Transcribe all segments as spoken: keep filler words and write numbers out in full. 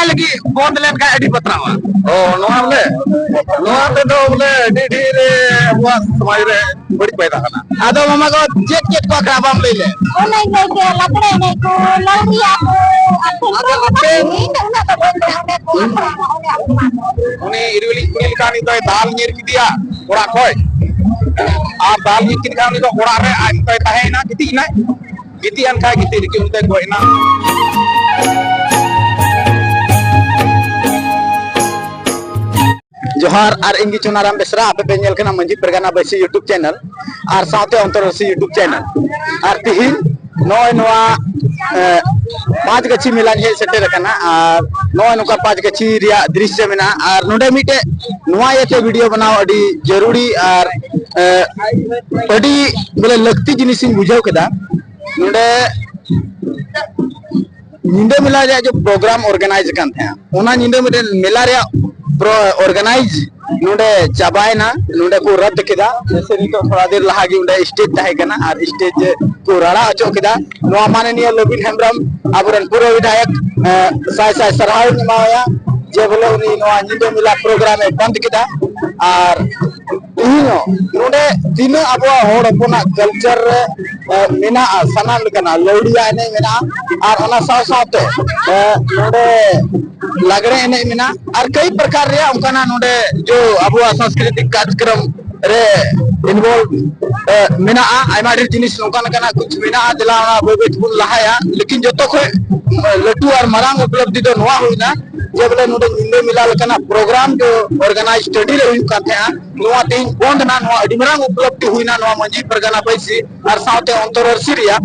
ᱞᱟᱹᱜᱤᱫ ᱵᱚᱱᱫ ᱞᱮᱱᱠᱷᱟᱱ ᱟᱹᱰᱤ ᱵᱟᱛᱨᱟᱣᱟ᱾ ᱚ, ᱱᱚᱣᱟ ᱵᱚᱞᱮ, ᱱᱚᱣᱟ ᱛᱮᱫᱚ ᱵᱚᱞᱮ ᱟᱹᱰᱤ ᱰᱷᱮᱨ ᱟᱵᱚᱣᱟᱜ ᱥᱚᱢᱟᱡᱽ ᱨᱮ ᱵᱟᱹᱲᱤᱡ ᱯᱟᱭᱫᱟ ᱠᱟᱱᱟ᱾ ᱟᱫᱚ ᱢᱟᱢᱟ ᱜᱚ, ᱪᱮᱫ ᱪᱮᱫ ᱠᱚ ᱟᱠᱷᱲᱟ ᱵᱟᱢ ᱞᱟᱹᱭ ᱞᱮᱫ? ᱚᱱᱮᱧ ᱞᱟᱹᱭ ᱠᱮᱫ, ᱞᱟᱜᱽᱲᱮ ᱮᱱᱮᱡ ᱠᱚ, ᱞᱟᱹᱣᱨᱤᱭᱟ ᱠᱚ, ᱟᱨ ᱟᱫᱚ ᱦᱟᱯᱮ᱾ ᱤᱧ ᱫᱚ ᱩᱱᱟᱹᱜ ᱫᱚ ᱵᱟᱹᱧ ᱵᱟᱲᱟᱭᱟ, ᱚᱸᱰᱮ ᱠᱚ ᱟᱠᱷᱲᱟ ᱫᱚ ᱚᱸᱰᱮ ᱟᱠᱷᱲᱟ᱾ ᱩᱱᱤ ᱤᱨᱣᱤᱞᱤᱧ ᱠᱩᱞᱤ ᱞᱮᱠᱷᱟᱱ ᱱᱤᱛ ᱫᱚᱭ ᱫᱟᱞ ᱧᱤᱨ ᱠᱮᱫᱮᱭᱟ ᱚᱲᱟᱜ ᱠᱷᱚᱡ᱾ ᱟᱨ ᱫᱟᱞ ᱧᱤᱨ ᱠᱮᱫ ᱠᱷᱟᱱ ᱩᱱᱤ ᱫᱚ ᱚᱲᱟᱜ ᱨᱮ ᱟᱡ ᱢᱚᱛᱚᱭ ᱛᱟᱦᱮᱸᱭᱮᱱᱟ, ᱜᱤᱛᱤᱡ ᱮᱱᱟᱭ᱾ ᱜᱤᱛᱤᱡ ᱮᱱ ᱠᱷᱟᱡ ᱜᱤᱛᱤᱡ ᱨᱮᱜᱮ ᱩᱱᱤ ᱫᱚᱭ ᱜᱚᱡ ᱮᱱᱟ᱾ ᱡᱚᱦᱟᱨ, ᱟᱨ ᱤᱧ ᱜᱮ ᱪᱩᱱᱟᱨᱟᱢ ᱵᱮᱥᱨᱟ, ᱟᱯᱮ ᱯᱮ ᱧᱮᱞ ᱠᱟᱱᱟ ᱢᱟᱹᱡᱷᱤ ᱯᱟᱨᱜᱟᱱᱟ ᱵᱟᱹᱭᱥᱤ YouTube channel ᱟᱨ ᱥᱟᱶᱛᱮ ᱚᱱᱛᱚᱨᱟᱹᱥᱤ YouTube channel᱾ ᱟᱨ ᱛᱤᱦᱤᱧ ᱱᱚᱜᱼᱚᱭ ᱱᱚᱣᱟ, ᱮ, ᱯᱟᱸᱪ ᱜᱟᱹᱪᱷᱤ ᱢᱮᱞᱟᱧ ᱦᱮᱡ ᱥᱮᱴᱮᱨ ᱟᱠᱟᱱᱟ᱾ ᱟᱨ ᱱᱚᱜᱼᱚᱭ ᱱᱚᱝᱠᱟ ᱯᱟᱸᱪ ᱜᱟᱹᱪᱷᱤ ᱨᱮᱭᱟᱜ ᱫᱨᱤᱥᱥᱚ ᱢᱮᱱᱟᱜᱼᱟ᱾ ᱟᱨ ᱱᱚᱰᱮ ᱢᱤᱫᱴᱮᱡ ᱱᱚᱣᱟ ᱤᱭᱟᱹᱛᱮ video ᱵᱮᱱᱟᱣ ᱟᱹᱰᱤ ᱡᱟᱹᱨᱩᱲᱤ ᱟᱨ, ᱮ, ᱟᱹᱰᱤ ᱵᱚᱞᱮ ᱞᱟᱹᱠᱛᱤ ᱡᱤᱱᱤᱥ ᱤᱧ ᱵᱩᱡᱷᱟᱹᱣ ᱠᱮᱫᱟ᱾ ᱱᱚᱰᱮ ᱧᱤᱫᱟᱹ ᱢᱮᱞᱟ ᱨᱮᱭᱟᱜ ᱡᱮ program organize ᱟᱠᱟᱱ ᱛᱟᱦᱮᱸᱱᱟ, ᱚᱱᱟ ᱧᱤᱫᱟᱹ ᱢᱤᱫᱴᱮᱱ ᱢᱮᱞᱟ ᱨᱮᱭᱟᱜ pro-, organize ᱱᱚᱰᱮ ᱪᱟᱵᱟᱭᱮᱱᱟ, ᱱᱚᱰᱮ ᱠᱚ ᱨᱟᱫ ᱠᱮᱫᱟ᱾ ᱡᱮᱭᱥᱮ ᱱᱤᱛᱚᱜ ᱛᱷᱚᱲᱟ ᱫᱮᱨ ᱞᱟᱦᱟ ᱜᱮ ᱚᱸᱰᱮ stage ᱛᱟᱦᱮᱸ ᱠᱟᱱᱟ ᱟᱨ stage ᱠᱚ ᱨᱟᱲᱟ ᱚᱪᱚ ᱠᱮᱫᱟ᱾ ᱱᱚᱣᱟ ᱢᱟᱱᱚᱱᱤᱭᱚ ᱞᱚᱵᱤᱱ ᱦᱮᱢᱵᱨᱚᱢ, ᱟᱵᱚᱨᱮᱱ ᱯᱩᱨᱵᱚ ᱵᱤᱫᱷᱟᱭᱚᱠ, ᱮ, ᱥᱟᱭ ᱥᱟᱭ ᱥᱟᱨᱦᱟᱣ ᱤᱧ ᱮᱢᱟᱣᱟᱭᱟ ᱡᱮ ᱵᱚᱞᱮ ᱩᱱᱤ ᱱᱚᱣᱟ ᱧᱤᱫᱟᱹ ᱢᱮᱞᱟ program ᱮ ᱵᱚᱱᱫ ᱠᱮᱫᱟ᱾ ᱟᱨ ᱛᱮᱦᱮᱧ ᱦᱚᱸ ᱱᱚᱰᱮ ᱛᱤᱱᱟᱹᱜ ᱟᱵᱚᱣᱟᱜ ᱦᱚᱲ ᱦᱚᱯᱚᱱᱟᱜ culture ᱨᱮ, ᱮ, ᱢᱮᱱᱟᱜᱼᱟ, ᱥᱟᱱᱟᱢ ᱞᱮᱠᱟᱱᱟᱜ ᱞᱟᱹᱣᱲᱤᱭᱟ ᱮᱱᱮᱡ ᱢᱮᱱᱟᱜᱼᱟ, ᱟᱨ ᱚᱱᱟ ᱥᱟᱶ ᱥᱟᱶᱛᱮ, ᱮ, ᱱᱚᱰᱮ ᱞᱟᱜᱽᱲᱮ ᱮᱱᱮᱡ ᱢᱮᱱᱟᱜᱼᱟ, ᱟᱨ ᱠᱟᱹᱭ ᱯᱨᱚᱠᱟᱨ ᱨᱮᱭᱟᱜ ᱚᱱᱠᱟᱱᱟᱜ ᱱᱚᱰᱮ ᱡᱚ ᱟᱵᱚᱣᱟᱜ ᱥᱟᱝᱥᱠᱨᱤᱛᱤᱠ ᱠᱟᱨᱡᱚᱠᱨᱚᱢ ᱨᱮ involve, ᱮ, ᱢᱮᱱᱟᱜᱼᱟ᱾ ᱟᱭᱢᱟ ᱰᱷᱮᱨ ᱡᱤᱱᱤᱥ ᱱᱚᱝᱠᱟ ᱞᱮᱠᱟᱱᱟᱜ ᱠᱩᱪ ᱢᱮᱱᱟᱜᱼᱟ, ᱫᱮᱞᱟ ᱚᱱᱟ ᱵᱟᱹᱭ ᱵᱟᱹᱭ ᱛᱮᱵᱚᱱ ᱞᱟᱦᱟᱭᱟ᱾ ᱞᱮᱠᱤᱱ ᱡᱚᱛᱚ ᱠᱷᱚᱡ, ᱮ, ᱞᱟᱹᱴᱩ ᱟᱨ ᱢᱟᱨᱟᱝ ᱩᱯᱞᱚᱵᱽᱫᱷᱤ ᱫᱚ ᱱᱚᱣᱟ ᱦᱩᱭᱱᱟ ᱡᱮ ᱵᱚᱞᱮ ᱱᱚᱰᱮ ᱧᱤᱫᱟᱹ ᱢᱮᱞᱟ ᱞᱮᱠᱟᱱᱟᱜ program ᱡᱚ organize ᱴᱟᱺᱰᱤ ᱨᱮ ᱦᱩᱭᱩᱜ ᱠᱟᱱ ᱛᱟᱦᱮᱸᱜᱼᱟ, ᱱᱚᱣᱟ ᱛᱮᱦᱮᱧ ᱵᱚᱱᱫ ᱮᱱᱟ᱾ ᱱᱚᱣᱟ ᱟᱹᱰᱤ ᱢᱟᱨᱟᱝ ᱩᱯᱞᱚᱵᱽᱫᱷᱤ ᱦᱩᱭᱱᱟ ᱱᱚᱣᱟ ᱢᱟᱹᱡᱷᱤ ᱯᱟᱨᱜᱟᱱᱟ ᱵᱟᱹᱭᱥᱤ ᱟᱨ ᱥᱟᱶᱛᱮ ᱚᱱᱛᱚᱨ ᱟᱹᱨᱥᱤ ᱨᱮᱭᱟᱜ᱾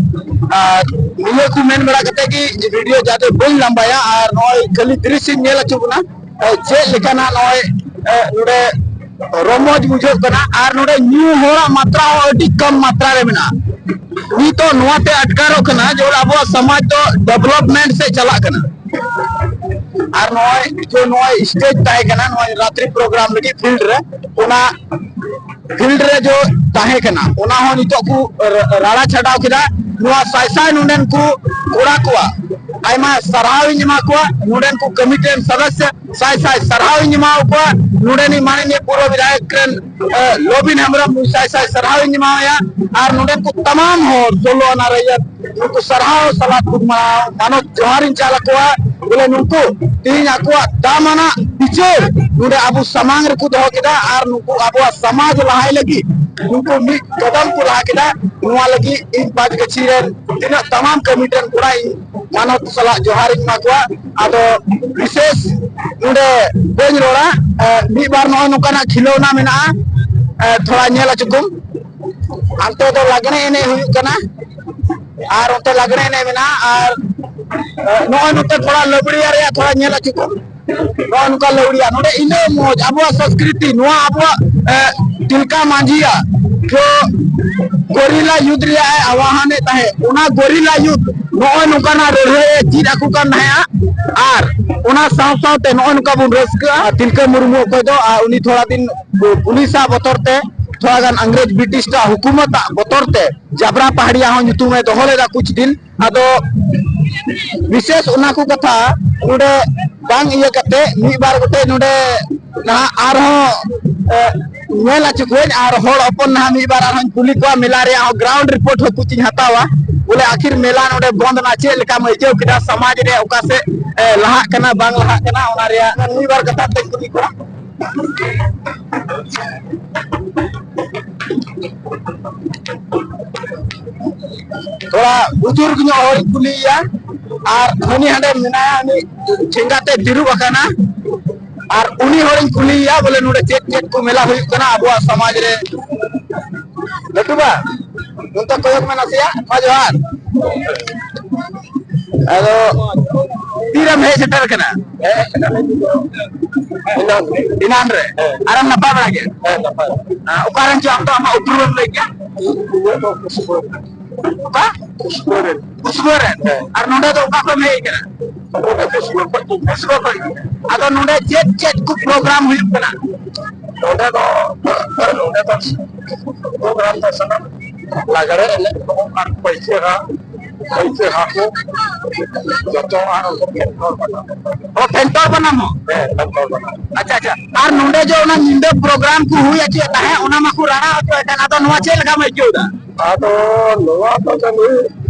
ᱟᱨ ᱱᱤᱭᱟᱹ ᱠᱚ ᱢᱮᱱ ᱵᱟᱲᱟ ᱠᱟᱛᱮ ᱜᱮ video ᱡᱟᱫᱮ ᱵᱟᱹᱧ ᱞᱟᱢᱵᱟᱭᱟ, ᱟᱨ ᱱᱚᱜᱼᱚᱭ ᱠᱷᱟᱹᱞᱤ ᱫᱨᱤᱥ ᱤᱧ ᱧᱮᱞ ᱦᱚᱪᱚ ᱵᱚᱱᱟ, ᱮ, ᱪᱮᱫ ᱞᱮᱠᱟᱱᱟᱜ ᱱᱚᱜᱼᱚᱭ, ᱮ, ᱱᱚᱰᱮ ᱨᱚᱢᱚᱡᱽ ᱵᱩᱡᱷᱟᱹᱜ ᱠᱟᱱᱟ᱾ ᱟᱨ ᱱᱚᱰᱮ ᱧᱩ ᱦᱚᱲᱟᱜ ᱢᱟᱛᱨᱟ ᱦᱚᱸ ᱟᱹᱰᱤ ᱠᱚᱢ ᱢᱟᱛᱨᱟ ᱨᱮ ᱢᱮᱱᱟᱜᱼᱟ᱾ ᱱᱤᱛᱚᱜ ᱱᱚᱣᱟᱛᱮ ᱟᱴᱠᱟᱨᱚᱜ ᱠᱟᱱᱟ ᱡᱮ ᱵᱚᱞᱮ ᱟᱵᱚᱣᱟᱜ ᱥᱚᱢᱟᱡᱽ ᱫᱚ development ᱥᱮᱫ ᱪᱟᱞᱟᱜ ᱠᱟᱱᱟ᱾ ᱟᱨ ᱱᱚᱜᱼᱚᱭ ᱡᱮ ᱱᱚᱜᱼᱚᱭ stage ᱛᱟᱦᱮᱸ ᱠᱟᱱᱟ ᱱᱚᱜᱼᱚᱭ ᱨᱟᱛᱨᱤ program ᱞᱟᱹᱜᱤᱫ field ᱨᱮ, ᱚᱱᱟ field ᱨᱮ ᱡᱚ ᱛᱟᱦᱮᱸ ᱠᱟᱱᱟ, ᱚᱱᱟ ᱦᱚᱸ ᱱᱤᱛᱚᱜ ᱠᱚ ᱨ-, ᱨᱟᱲᱟ ᱪᱷᱟᱰᱟᱣ ᱠᱮᱫᱟ᱾ ᱱᱚᱣᱟ ᱥᱟᱭ ᱥᱟᱭ ᱱᱚᱰᱮᱱ ᱠᱚ ᱠᱚᱲᱟ ᱠᱚᱣᱟᱜ ᱟᱭᱢᱟ ᱥᱟᱨᱦᱟᱣ ᱤᱧ ᱮᱢᱟ ᱠᱚᱣᱟ᱾ ᱱᱚᱰᱮᱱ ᱠᱚ ᱠᱚᱢᱤᱴᱤ ᱨᱮᱱ ᱥᱚᱫᱚᱥᱥᱚ ᱥᱟᱭ ᱥᱟᱭ ᱥᱟᱨᱦᱟᱣ ᱤᱧ ᱮᱢᱟ ᱠᱚᱣᱟ᱾ ᱱᱚᱰᱮᱱᱤᱡ ᱢᱟᱱᱚᱱᱤᱭᱚ ᱯᱩᱨᱵᱚ ᱵᱤᱫᱷᱟᱭᱚᱠ ᱨᱮᱱ, ᱮ, ᱞᱚᱵᱤᱱ ᱦᱮᱢᱵᱨᱚᱢ ᱥᱟᱭ ᱥᱟᱭ ᱥᱟᱨᱦᱟᱣ ᱤᱧ ᱮᱢᱟᱣᱟᱭᱟ᱾ ᱟᱨ ᱱᱚᱰᱮᱱ ᱠᱚ ᱛᱟᱢᱟᱢ ᱦᱚᱲ, ᱥᱳᱞᱳ ᱟᱱᱟ ᱨᱮᱭᱟᱜ ᱱᱩᱠᱩ ᱥᱟᱨᱦᱟᱣ ᱥᱟᱞᱟᱜ ᱠᱚ ᱢᱟᱱᱟᱣ ᱢᱟᱱᱚᱛ ᱡᱚᱦᱟᱨ ᱤᱧ ᱪᱟᱞ ᱟᱠᱚᱣᱟ᱾ ᱵᱚᱞᱮ ᱱᱩᱠᱩ ᱛᱮᱦᱮᱧ ᱟᱠᱚᱣᱟᱜ ᱫᱟᱢᱟᱱᱟᱜ ᱵᱤᱪᱟᱹᱨ ᱱᱚᱰᱮ ᱟᱵᱚ ᱥᱟᱢᱟᱝ ᱨᱮᱠᱚ ᱫᱚᱦᱚ ᱠᱮᱫᱟ ᱟᱨ ᱱᱩᱠᱩ ᱟᱵᱚᱣᱟᱜ ᱥᱚᱢᱟᱡᱽ ᱞᱟᱦᱟᱭ ᱞᱟᱹᱜᱤᱫ ᱱᱩᱠᱩ ᱢᱤᱫ ᱠᱚᱫᱚᱢ ᱠᱚ ᱞᱟᱦᱟ ᱠᱮᱫᱟ᱾ ᱱᱚᱣᱟ ᱞᱟᱹᱜᱤᱫ ᱤᱧ ᱯᱟᱸᱪ ᱜᱟᱹᱪᱷᱤ ᱨᱮᱱ ᱛᱤᱱᱟᱹᱜ ᱛᱟᱢᱟᱢ ᱠᱚᱢᱤᱴᱤ ᱨᱮᱱ ᱠᱚᱲᱟ ᱤᱧ ᱢᱟᱱᱚᱛ ᱥᱟᱞᱟᱜ ᱡᱚᱦᱟᱨ ᱤᱧ ᱮᱢᱟ ᱠᱚᱣᱟ᱾ ᱟᱫᱚ ᱵᱤᱥᱮᱥ ᱱᱚᱰᱮ ᱵᱟᱹᱧ ᱨᱚᱲᱟ, ᱮ, ᱢᱤᱫ ᱵᱟᱨ ᱱᱚᱜᱼᱚᱭ ᱱᱚᱝᱠᱟᱱᱟᱜ ᱠᱷᱤᱞᱟᱹᱣᱱᱟ ᱢᱮᱱᱟᱜᱼᱟ, ᱮ, ᱛᱷᱚᱲᱟ ᱧᱮᱞ ᱦᱚᱪᱚ ᱠᱚᱢ᱾ ᱦᱟᱱᱛᱮ ᱫᱚ ᱞᱟᱜᱽᱬᱮ ᱮᱱᱮᱡ ᱦᱩᱭᱩᱜ ᱠᱟᱱᱟ, ᱟᱨ ᱚᱱᱛᱮ ᱞᱟᱜᱽᱬᱮ ᱮᱱᱮᱡ ᱢᱮᱱᱟᱜᱼᱟ, ᱟᱨ, ᱮ, ᱱᱚᱜᱼᱚᱭ ᱱᱚᱛᱮ ᱛᱷᱚᱲᱟ ᱞᱟᱹᱣᱲᱤᱭᱟ ᱨᱮᱭᱟᱜ ᱛᱷᱚᱲᱟ ᱧᱮᱞ ᱦᱚᱪᱚ ᱠᱚᱢ᱾ ᱱᱚᱜᱼᱚᱭ ᱱᱚᱝᱠᱟ ᱞᱟᱹᱣᱲᱤᱭᱟ ᱱᱚᱰᱮ ᱤᱱᱟᱹᱜ ᱢᱚᱡᱽ ᱟᱵᱚᱣᱟᱜ ᱥᱚᱝᱥᱠᱨᱤᱛᱤ, ᱱᱚᱣᱟ ᱟᱵᱚᱣᱟᱜ, ᱮ, ᱛᱤᱞᱠᱟ ᱢᱟᱹᱡᱷᱤᱭᱟᱜ ᱡᱚ ᱜᱚᱨᱤᱞᱟ ᱭᱩᱫᱽ ᱨᱮᱭᱟᱜ ᱮ ᱟᱦᱣᱟᱱᱮᱫ ᱛᱟᱦᱮᱸᱫ, ᱚᱱᱟ ᱜᱚᱨᱤᱞᱟ ᱭᱩᱫᱽ ᱱᱚᱜᱼᱚᱭ ᱱᱚᱝᱠᱟᱱᱟᱜ ᱞᱟᱹᱲᱦᱟᱹᱭ ᱮ ᱪᱮᱫ ᱟᱠᱚ ᱠᱟᱱ ᱛᱟᱦᱮᱸᱫᱼᱟ᱾ ᱟᱨ ᱚᱱᱟ ᱥᱟᱶ ᱥᱟᱶᱛᱮ ᱱᱚᱜᱼᱚᱭ ᱱᱚᱝᱠᱟ ᱵᱚᱱ ᱨᱟᱹᱥᱠᱟᱹᱜᱼᱟ᱾ ᱛᱤᱞᱠᱟᱹ ᱢᱩᱨᱢᱩ ᱚᱠᱚᱭ ᱫᱚ, ᱟᱨ ᱩᱱᱤ ᱛᱷᱚᱲᱟ ᱫᱤᱱ ᱯᱩᱞᱤᱥᱟᱜ ᱵᱚᱛᱚᱨ ᱛᱮ, ᱛᱷᱚᱲᱟ ᱜᱟᱱ ᱤᱝᱨᱮᱡᱽ ᱵᱨᱤᱴᱤᱥᱟᱜ ᱦᱩᱠᱩᱢᱚᱛᱟᱜ ᱵᱚᱛᱚᱨ ᱛᱮ ᱡᱟᱵᱨᱟ ᱯᱟᱦᱟᱲᱤᱭᱟ ᱦᱚᱸ ᱧᱩᱛᱩᱢ ᱮ ᱫᱚᱦᱚ ᱞᱮᱫᱟ ᱠᱩᱪ ᱫᱤᱱ᱾ ᱟᱫᱚ ᱵᱤᱥᱮᱥ ᱚᱱᱟ ᱠᱚ ᱠᱟᱛᱷᱟ ᱱᱚᱰᱮ ᱵᱟᱝ ᱤᱭᱟᱹ ᱠᱟᱛᱮ ᱢᱤᱫ ᱵᱟᱨ ᱜᱚᱴᱮᱡ ᱱᱚᱰᱮ ᱱᱟᱦᱟᱜ ᱟᱨᱦᱚᱸ, ᱮ, ᱧᱮᱞ ᱦᱚᱪᱚ ᱠᱚᱣᱟᱧ ᱟᱨ ᱦᱚᱲ ᱦᱚᱯᱚᱱ ᱱᱟᱦᱟᱜ ᱢᱤᱫ ᱵᱟᱨ ᱟᱨᱦᱚᱸᱧ ᱠᱩᱞᱤ ᱠᱚᱣᱟ, ᱢᱮᱞᱟ ᱨᱮᱭᱟᱜ ᱦᱚᱸ ᱜᱨᱟᱣᱩᱱᱰ ᱨᱤᱯᱳᱨᱴ ᱦᱚᱸ ᱠᱩᱪ ᱤᱧ ᱦᱟᱛᱟᱣᱟ᱾ ᱵᱚᱞᱮ ᱟᱹᱠᱷᱤᱨ ᱢᱮᱞᱟ ᱱᱚᱰᱮ ᱵᱚᱱᱫ ᱮᱱᱟ, ᱪᱮᱫ ᱞᱮᱠᱟᱢ ᱟᱹᱭᱠᱟᱹᱣ ᱠᱮᱫᱟ, ᱥᱚᱢᱟᱡᱽ ᱨᱮ ᱚᱠᱟ ᱥᱮᱫ, ᱮ, ᱞᱟᱦᱟᱜ ᱠᱟᱱᱟ ᱵᱟᱝ ᱞᱟᱦᱟᱜ ᱠᱟᱱᱟ, ᱚᱱᱟ ᱨᱮᱭᱟᱜ ᱢᱤᱫ ᱵᱟᱨ ᱠᱟᱛᱷᱟ ᱛᱮᱧ ᱠᱩᱞᱤ ᱠᱚᱣᱟ᱾ ᱛᱷᱚᱲᱟ ᱵᱩᱡᱩᱨᱜ ᱧᱚᱜ ᱦᱚᱲᱤᱧ ᱠᱩᱞᱤᱭᱮᱭᱟ, ᱟᱨ ᱦᱟᱹᱱᱤ ᱦᱟᱸᱰᱮ ᱢᱮᱱᱟᱭᱟ, ᱩᱱᱤ ᱴᱷᱮᱸᱜᱟ ᱛᱮ ᱫᱩᱲᱩᱵ ᱟᱠᱟᱱᱟ, ᱟᱨ ᱩᱱᱤ ᱦᱚᱲᱤᱧ ᱠᱩᱞᱤᱭᱮᱭᱟ ᱵᱚᱞᱮ ᱱᱚᱰᱮ ᱪᱮᱫ ᱪᱮᱫ ᱠᱚ ᱢᱮᱞᱟ ᱦᱩᱭᱩᱜ ᱠᱟᱱᱟ ᱟᱵᱚᱣᱟᱜ ᱥᱚᱢᱟᱡᱽ ᱨᱮ᱾ ᱞᱟᱹᱴᱩ ᱵᱟ, ᱱᱚᱛᱮ ᱠᱚᱭᱚᱜ ᱢᱮ ᱱᱟᱥᱮᱭᱟᱜ, ᱢᱟ ᱡᱚᱦᱟᱨ᱾ ᱟᱫᱚ ᱛᱤᱨᱮᱢ ᱦᱮᱡ ᱥᱮᱴᱮᱨ ᱠᱟᱱᱟ? ᱮᱱᱟᱱ ᱨᱮ᱾ ᱮᱱᱟᱱ ᱨᱮ? ᱦᱮᱸ᱾ ᱟᱨᱮᱢ ᱱᱟᱯᱟᱭ ᱵᱟᱲᱟ ᱜᱮᱭᱟ? ᱦᱮᱸ, ᱱᱟᱯᱟᱭ᱾ ᱟᱨ ᱚᱠᱟᱨᱮᱱ ᱪᱚ ᱟᱢ ᱫᱚ ᱟᱢᱟᱜ ᱩᱯᱨᱩᱢ ᱮᱢ ᱞᱟᱹᱭ ᱠᱮᱭᱟ? ᱤᱧᱟᱹᱜ ᱫᱚ ᱠᱩᱥᱵᱟᱹ ᱨᱮᱱ᱾ ᱚᱠᱟ? ᱠᱩᱥᱵᱟᱹ ᱨᱮᱱ᱾ ᱠᱩᱥᱵᱟᱹ ᱨᱮᱱ? ᱦᱮᱸ᱾ ᱟᱨ ᱱᱚᱰᱮ ᱫᱚ ᱚᱠᱟ ᱠᱷᱚᱱ ᱮᱢ ᱦᱮᱡ ᱠᱟᱱᱟ? ᱱᱚᱰᱮ ᱠᱩᱥᱵᱟᱹ ᱠᱷᱚᱱ ᱜᱮ᱾ ᱠᱩᱥᱵᱟᱹ ᱠᱷᱚᱱ ᱜᱮ᱾ ᱟᱫᱚ ᱱᱚᱰᱮ ᱪᱮᱫ ᱪᱮᱫ ᱠᱚ ᱯᱨᱳᱜᱨᱟᱢ ᱦᱩᱭᱩᱜ ᱠᱟᱱᱟ? ᱱᱚᱰᱮ ᱫᱚ, ᱱᱚᱰᱮ ᱫᱚ ᱯᱨᱳᱜᱨᱟᱢ ᱫᱚ ᱥᱟᱱᱟᱢ ᱞᱟᱜᱽᱲᱮ ᱮᱱᱮᱡ ᱠᱚ ᱟᱨ ᱯᱟᱹᱭᱠᱟᱹᱨᱟᱜ ᱵᱟᱹᱭᱥᱟᱹ ᱦᱟᱹᱠᱩ, ᱡᱚᱛᱚᱣᱟᱜ ᱯᱷᱮᱱᱴᱚᱲ ᱵᱟᱱᱟᱢ᱾ ᱚ, ᱯᱷᱮᱱᱴᱚᱲ ᱵᱟᱱᱟᱢ ᱦᱚᱸ? ᱦᱮᱸ, ᱯᱷᱮᱱᱴᱚᱲ ᱵᱟᱱᱟᱢ᱾ ᱟᱪᱪᱷᱟ, ᱟᱪᱪᱷᱟ᱾ ᱟᱨ ᱱᱚᱰᱮ ᱡᱮ ᱚᱱᱟ ᱧᱤᱫᱟᱹ ᱯᱨᱳᱜᱨᱟᱢ ᱠᱚ ᱦᱩᱭ ᱦᱚᱪᱚᱭᱮᱫ ᱛᱟᱦᱮᱸᱫ, ᱚᱱᱟ ᱢᱟᱠᱚ ᱨᱟᱲᱟ ᱦᱚᱪᱚᱭᱮᱫ ᱠᱟᱱ, ᱟᱫᱚ ᱱᱚᱣᱟ ᱪᱮᱫ ᱞᱮᱠᱟᱢ ᱟᱹᱭᱠᱟᱹᱣ ᱮᱫᱟ? ᱟᱫᱚ ᱱᱚᱣᱟ ᱫᱚ ᱪᱟᱹᱞᱩ᱾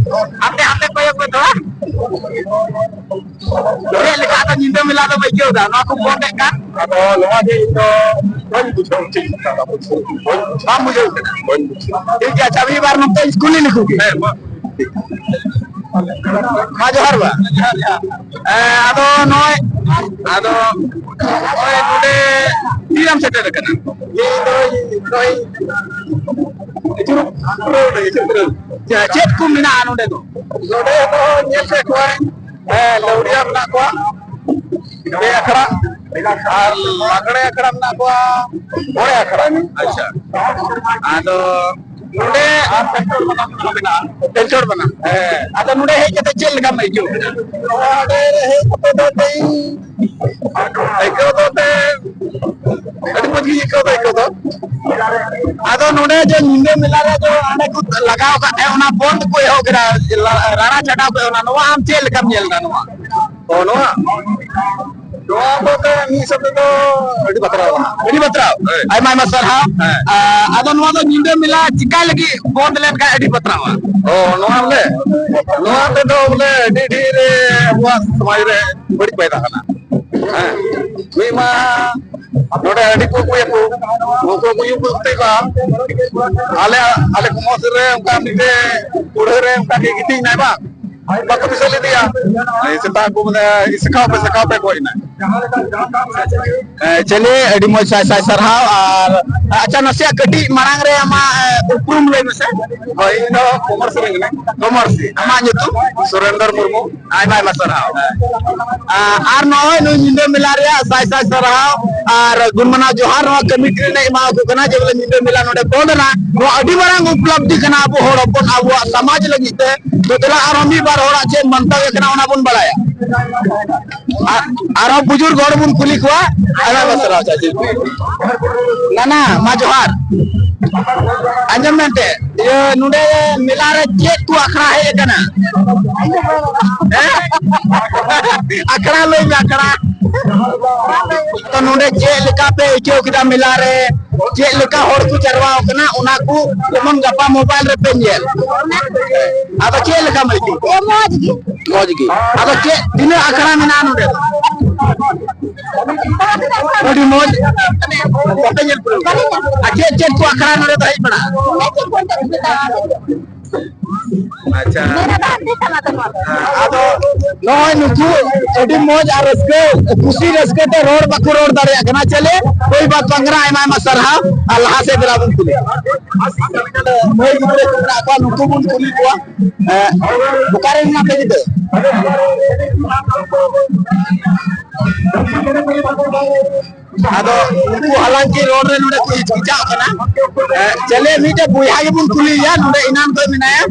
ᱦᱟᱱᱛᱮ, ᱦᱟᱱᱛᱮ ᱠᱚᱭᱚᱜ ᱢᱮ ᱛᱷᱚᱲᱟ᱾ ᱪᱮᱫ ᱞᱮᱠᱟ ᱟᱫᱚ ᱧᱤᱫᱟᱹ ᱢᱮᱞᱟ ᱫᱚᱢ ᱟᱹᱭᱠᱟᱹᱣ ᱮᱫᱟ, ᱱᱚᱣᱟ ᱠᱚ ᱵᱚᱱᱫ ᱮᱫ ᱠᱟᱱ? ᱟᱫᱚ ᱱᱚᱣᱟ ᱜᱮ ᱤᱧ ᱫᱚ ᱵᱟᱹᱧ ᱵᱩᱡᱷᱟᱹᱣ ᱴᱷᱤᱠ ᱠᱟᱱᱟ, ᱵᱩᱡᱷᱟᱹᱣ᱾ ᱵᱟᱢ ᱵᱩᱡᱷᱟᱹᱣ ᱠᱟᱱᱟ? ᱵᱟᱹᱧ ᱵᱩᱡᱷᱟᱹᱣ᱾ ᱴᱷᱤᱠ ᱜᱮᱭᱟ, ᱟᱪᱪᱷᱟ, ᱢᱤᱫ ᱵᱟᱨ ᱱᱚᱛᱮ ᱤᱧ ᱠᱩᱞᱤ ᱞᱮᱠᱚ ᱜᱮ᱾ ᱦᱮᱸ, ᱢᱟ᱾ ᱢᱟ ᱡᱚᱦᱟᱨ ᱵᱟ᱾ ᱦᱮᱸ, ᱟᱫᱚ ᱱᱚᱜᱼᱚᱭ, ᱟᱫᱚ ᱱᱚᱜᱼᱚᱭ ᱱᱚᱰᱮ ᱛᱤᱨᱮᱢ ᱥᱮᱴᱮᱨ ᱟᱠᱟᱱᱟ? ᱤᱧ ᱫᱚ ᱱᱚᱜᱼᱚᱭ ᱟᱹᱪᱩᱨᱚᱜ ᱠᱟᱹᱱᱟᱹᱧ, ᱟᱹᱪᱩᱨᱚᱜ ᱠᱟᱹᱱᱟᱹᱧ᱾ ᱪᱮ-, ᱪᱮᱫ ᱠᱚ ᱢᱮᱱᱟᱜᱼᱟ ᱱᱚᱰᱮ ᱫᱚ? ᱱᱚᱰᱮ ᱫᱚ ᱧᱮᱞ ᱯᱮ ᱠᱚᱣᱟ, ᱦᱮᱸ, ᱞᱟᱹᱣᱲᱤᱭᱟ ᱢᱮᱱᱟᱜ ᱠᱚᱣᱟ, ᱯᱮ ᱟᱠᱷᱲᱟ, ᱟᱨ ᱞᱟᱜᱽᱲᱮ ᱟᱠᱷᱲᱟ ᱢᱮᱱᱟᱜ ᱠᱚᱣᱟ, ᱢᱚᱬᱮ ᱟᱠᱷᱲᱟ᱾ ᱟᱪᱪᱷᱟ, ᱟᱫᱚ ᱱᱚᱰᱮ ᱟᱨ ᱯᱮᱱᱴᱳᱲ ᱵᱟᱱᱟᱢ ᱢᱮᱱᱟᱜᱼᱟ᱾ ᱯᱮᱱᱴᱳᱲ ᱵᱟᱱᱟᱢ᱾ ᱦᱮᱸ, ᱟᱫᱚ ᱱᱚᱰᱮ ᱦᱮᱡ ᱠᱟᱛᱮ ᱪᱮᱫ ᱞᱮᱠᱟᱢ ᱟᱹᱭᱠᱟᱹᱣ ᱠᱮᱫᱟ? ᱱᱚᱰᱮ ᱦᱮᱡ ᱠᱟᱛᱮ ᱫᱚ ᱟᱹᱰᱤ ᱟᱹᱭᱠᱟᱹᱣ ᱫᱚ ᱮᱱᱛᱮ ᱟᱹᱰᱤ ᱢᱚᱡᱽ ᱜᱤᱧ ᱟᱹᱭᱠᱟᱹᱣ ᱫᱟ ᱟᱹᱭᱠᱟᱹᱣ ᱫᱚ᱾ ᱟᱫᱚ ᱱᱚᱰᱮ ᱡᱮ ᱧᱤᱫᱟᱹ ᱢᱮᱞᱟ ᱨᱮ ᱡᱮ ᱦᱟᱸᱰᱮ ᱠᱚ ᱞᱟᱜᱟᱣ ᱟᱠᱟᱫ ᱛᱟᱦᱮᱸ, ᱚᱱᱟ ᱵᱚᱱᱫ ᱠᱚ ᱮᱦᱚᱵ ᱠᱮᱫᱟ, ᱨᱟᱲᱟ ᱪᱷᱟᱰᱟᱣ ᱠᱮᱫᱟ, ᱚᱱᱟ, ᱱᱚᱣᱟ ᱟᱢ ᱪᱮᱫ ᱞᱮᱠᱟᱢ ᱧᱮᱞ ᱮᱫᱟ ᱱᱚᱣᱟ? ᱚ, ᱱᱚᱣᱟ? ᱱᱚᱣᱟ ᱫᱚ ᱮᱱᱛᱮ ᱢᱤᱫ ᱦᱤᱥᱟᱹᱵ ᱛᱮᱫᱚ ᱟᱹᱰᱤ ᱵᱟᱛᱨᱟᱣ ᱠᱟᱱᱟ᱾ ᱟᱹᱰᱤ ᱵᱟᱛᱨᱟᱣ? ᱦᱳᱭ᱾ ᱟᱭᱢᱟ ᱟᱭᱢᱟ ᱥᱟᱨᱦᱟᱣ᱾ ᱦᱮᱸ᱾ ᱟ, ᱟᱫᱚ ᱱᱚᱣᱟ ᱫᱚ ᱧᱤᱫᱟᱹ ᱢᱮᱞᱟ ᱪᱤᱠᱟ ᱞᱟᱹᱜᱤᱫ ᱵᱚᱱᱫ ᱞᱮᱱᱠᱷᱟᱱ ᱟᱹᱰᱤ ᱵᱟᱛᱨᱟᱣᱟ? ᱚ, ᱱᱚᱣᱟ ᱵᱚᱞᱮ, ᱱᱚᱣᱟ ᱛᱮᱫᱚ ᱵᱚᱞᱮ ᱟᱹᱰᱤ ᱰᱷᱮᱨ ᱟᱵᱚᱣᱟᱜ ᱥᱚᱢᱟᱡᱽ ᱨᱮ ᱵᱟᱹᱲᱤᱡ ᱯᱟᱭᱫᱟ ᱠᱟᱱᱟ᱾ ᱦᱮᱸ, ᱢᱤᱫ ᱢᱟ ᱱᱚᱰᱮ ᱦᱟᱺᱰᱤ ᱠᱚ ᱟᱹᱜᱩᱭᱟᱠᱚ, ᱩᱱᱠᱩ ᱠᱚ ᱧᱩ ᱠᱚ ᱠᱟᱛᱮ ᱠᱚ, ᱟᱞᱮ, ᱟᱞᱮ ᱠᱚᱢᱚᱥ ᱨᱮ ᱚᱱᱠᱟ ᱢᱤᱫᱴᱮᱡ ᱠᱩᱲᱦᱟᱹ ᱨᱮ ᱚᱱᱠᱟ ᱜᱮ ᱜᱤᱛᱤᱡ ᱮᱱᱟᱭ ᱵᱟᱝ, ᱵᱟᱠᱚ ᱫᱤᱥᱟᱹ ᱞᱮᱫᱮᱭᱟ᱾ ᱥᱮᱛᱟᱜ ᱠᱚ ᱢᱟᱱᱮ ᱥᱮᱠᱟᱣ ᱯᱮ, ᱥᱮᱠᱟᱣ ᱯᱮ ᱜᱚᱡ ᱮᱱᱟᱭ᱾ ᱮ, ᱪᱟᱹᱞᱤ, ᱟᱹᱰᱤ ᱢᱚᱡᱽ, ᱥᱟᱭ ᱥᱟᱭ ᱥᱟᱨᱦᱟᱣ᱾ ᱟᱨ ᱟᱪᱪᱷᱟ, ᱱᱟᱥᱮᱭᱟᱜ ᱠᱟᱹᱴᱤᱡ ᱢᱟᱲᱟᱝ ᱨᱮ ᱟᱢᱟᱜ, ᱮ, ᱩᱯᱨᱩᱢ ᱞᱟᱹᱭ ᱢᱮᱥᱮ᱾ ᱦᱳᱭ, ᱤᱧ ᱫᱚ ᱠᱚᱢᱚᱨᱥᱤ ᱨᱮᱱ ᱠᱟᱹᱱᱟᱹᱧ᱾ ᱠᱚᱢᱚᱨᱥᱤ, ᱟᱢᱟᱜ ᱧᱩᱛᱩᱢ? ᱥᱩᱨᱮᱱᱫᱚᱨ ᱢᱩᱨᱢᱩ᱾ ᱟᱭᱢᱟ ᱟᱭᱢᱟ ᱥᱟᱨᱦᱟᱣ᱾ ᱟ-, ᱟᱨ ᱱᱚᱜᱼᱚᱭ ᱱᱩᱭ ᱧᱤᱫᱟᱹ ᱢᱮᱞᱟ ᱨᱮᱭᱟᱜ ᱥᱟᱭ ᱥᱟᱭ ᱥᱟᱨᱦᱟᱣ ᱟᱨ ᱜᱩᱱ ᱢᱟᱱᱟᱣ ᱡᱚᱦᱟᱨ ᱱᱚᱣᱟ ᱠᱚᱢᱤᱴᱤ ᱨᱮᱱ ᱮᱢᱟ ᱠᱚ ᱠᱟᱱᱟ, ᱡᱮ ᱵᱚᱞᱮ ᱧᱤᱫᱟᱹ ᱢᱮᱞᱟ ᱱᱚᱰᱮ ᱵᱚᱱᱫ ᱮᱱᱟ᱾ ᱱᱚᱣᱟ ᱟᱹᱰᱤ ᱢᱟᱨᱟᱝ ᱩᱯᱞᱚᱵᱽᱫᱷᱤ ᱠᱟᱱᱟ ᱟᱵᱚ ᱦᱚᱲ ᱦᱚᱯᱚᱱ ᱟᱵᱚᱣᱟᱜ ᱥᱚᱢᱟᱡᱽ ᱞᱟᱹᱜᱤᱫ ᱛᱮ᱾ ᱛᱚ ᱫᱮᱞᱟ ᱟᱨᱦᱚᱸ ᱢᱤᱫ ᱵᱟᱨ ᱦᱚᱲᱟᱜ ᱪᱮᱫ ᱢᱚᱱᱛᱚᱵᱽᱭᱚ ᱠᱟᱱᱟ ᱚᱱᱟ ᱵᱚᱱ ᱵᱟᱲᱟᱭᱟ᱾ ᱟᱨ, ᱟᱨᱦᱚᱸ ᱵᱩᱡᱩᱨᱜ ᱦᱚᱲ ᱵᱚᱱ ᱠᱩᱞᱤ ᱠᱚᱣᱟ᱾ ᱟᱭᱢᱟ ᱟᱭᱢᱟ ᱥᱟᱨᱦᱟᱣ ᱪᱟᱪᱤ᱾ ᱱᱟᱱᱟ, ᱢᱟ ᱡᱚᱦᱟᱨ᱾ ᱟᱸᱡᱚᱢ ᱢᱮᱱᱛᱮ᱾ ᱤᱭᱟᱹ, ᱱᱚᱰᱮ ᱢᱮᱞᱟ ᱨᱮ ᱪᱮᱫ ᱠᱚ ᱟᱠᱷᱲᱟ ᱦᱮᱡ ᱟᱠᱟᱱᱟ? ᱦᱮᱸ? ᱟᱠᱷᱲᱟ ᱞᱟᱹᱭ ᱢᱮ, ᱟᱠᱷᱲᱟ᱾ ᱛᱚ, ᱱᱚᱰᱮ ᱪᱮᱫ ᱞᱮᱠᱟ ᱯᱮ ᱟᱹᱭᱠᱟᱹᱣ ᱠᱮᱫᱟ ᱢᱮᱞᱟ ᱨᱮ? ᱪᱮᱫ ᱞᱮᱠᱟ ᱦᱚᱲ ᱠᱚ ᱡᱟᱨᱣᱟ ᱟᱠᱟᱱᱟ, ᱚᱱᱟ ᱠᱚ ᱡᱮᱢᱚᱱ ᱜᱟᱯᱟ mobile ᱨᱮᱯᱮ ᱧᱮᱞ᱾ ᱟᱫᱚ ᱪᱮᱫ ᱞᱮᱠᱟᱢ ᱟᱹᱭᱠᱟᱹᱣ ᱠᱮᱫᱟ? ᱮ, ᱢᱚᱡᱽ ᱜᱮ᱾ ᱢᱚᱡᱽ ᱜᱮ᱾ ᱟᱫᱚ ᱪᱮᱫ, ᱛᱤᱱᱟᱹᱜ ᱟᱠᱷᱲᱟ ᱢᱮᱱᱟᱜᱼᱟ ᱱᱚᱰᱮ ᱫᱚ? ᱟᱹᱰᱤ ᱢᱚᱡᱽ᱾ ᱵᱟᱯᱮ ᱧᱮᱞ ᱯᱩᱨᱟᱹᱣ? ᱟᱨ ᱪᱮᱫ ᱪᱮᱫ ᱠᱚ ᱟᱠᱷᱲᱟ ᱱᱚᱰᱮ ᱫᱚ ᱦᱮᱡ ᱵᱟᱲᱟᱜᱼᱟ? ᱟᱪᱪᱷᱟ᱾ ᱟᱫᱚ ᱱᱚᱜᱼᱚᱭ ᱱᱩᱠᱩ ᱟᱹᱰᱤ ᱢᱚᱡᱽ ᱟᱨ ᱨᱟᱹᱥᱠᱟᱹ, ᱠᱩᱥᱤ ᱨᱟᱹᱥᱠᱟᱹ ᱛᱮ ᱨᱚᱲ ᱵᱟᱠᱚ ᱨᱚᱲ ᱫᱟᱲᱮᱭᱟᱜ ᱠᱟᱱᱟ᱾ ᱪᱚᱞᱮ, ᱠᱳᱭ ᱵᱟᱛ ᱵᱟᱝ ᱠᱟᱱᱟ, ᱟᱭᱢᱟ ᱟᱭᱢᱟ ᱥᱟᱨᱦᱟᱣ᱾ ᱟᱨ ᱞᱟᱦᱟ ᱥᱮᱫ ᱫᱮᱞᱟ ᱵᱚᱱ ᱠᱩᱞᱤ ᱢᱟᱹᱭ ᱜᱤᱫᱽᱨᱟᱹ ᱠᱚ ᱢᱮᱱᱟᱜ ᱠᱚᱣᱟ, ᱱᱩᱠᱩ ᱵᱚᱱ ᱠᱩᱞᱤ ᱠᱚᱣᱟ᱾ ᱮ, ᱚᱠᱟᱨᱮ ᱢᱮᱱᱟᱜ ᱯᱮ ᱜᱤᱫᱽᱨᱟᱹ? ᱟᱫᱚ ᱩᱱᱠᱩ ᱦᱟᱞᱟᱝᱠᱤ ᱨᱚᱲ ᱨᱮ ᱱᱚᱰᱮ ᱠᱚ ᱦᱤᱪᱠᱤᱪᱟᱜ ᱠᱟᱱᱟ᱾ ᱮ, ᱪᱚᱞᱮ, ᱢᱤᱫᱴᱮᱡ ᱵᱚᱭᱦᱟ ᱜᱮᱵᱚᱱ ᱠᱩᱞᱤᱭᱮᱭᱟ, ᱱᱚᱰᱮ ᱮᱱᱟᱱ ᱠᱷᱚᱱ ᱢᱮᱱᱟᱭᱟ᱾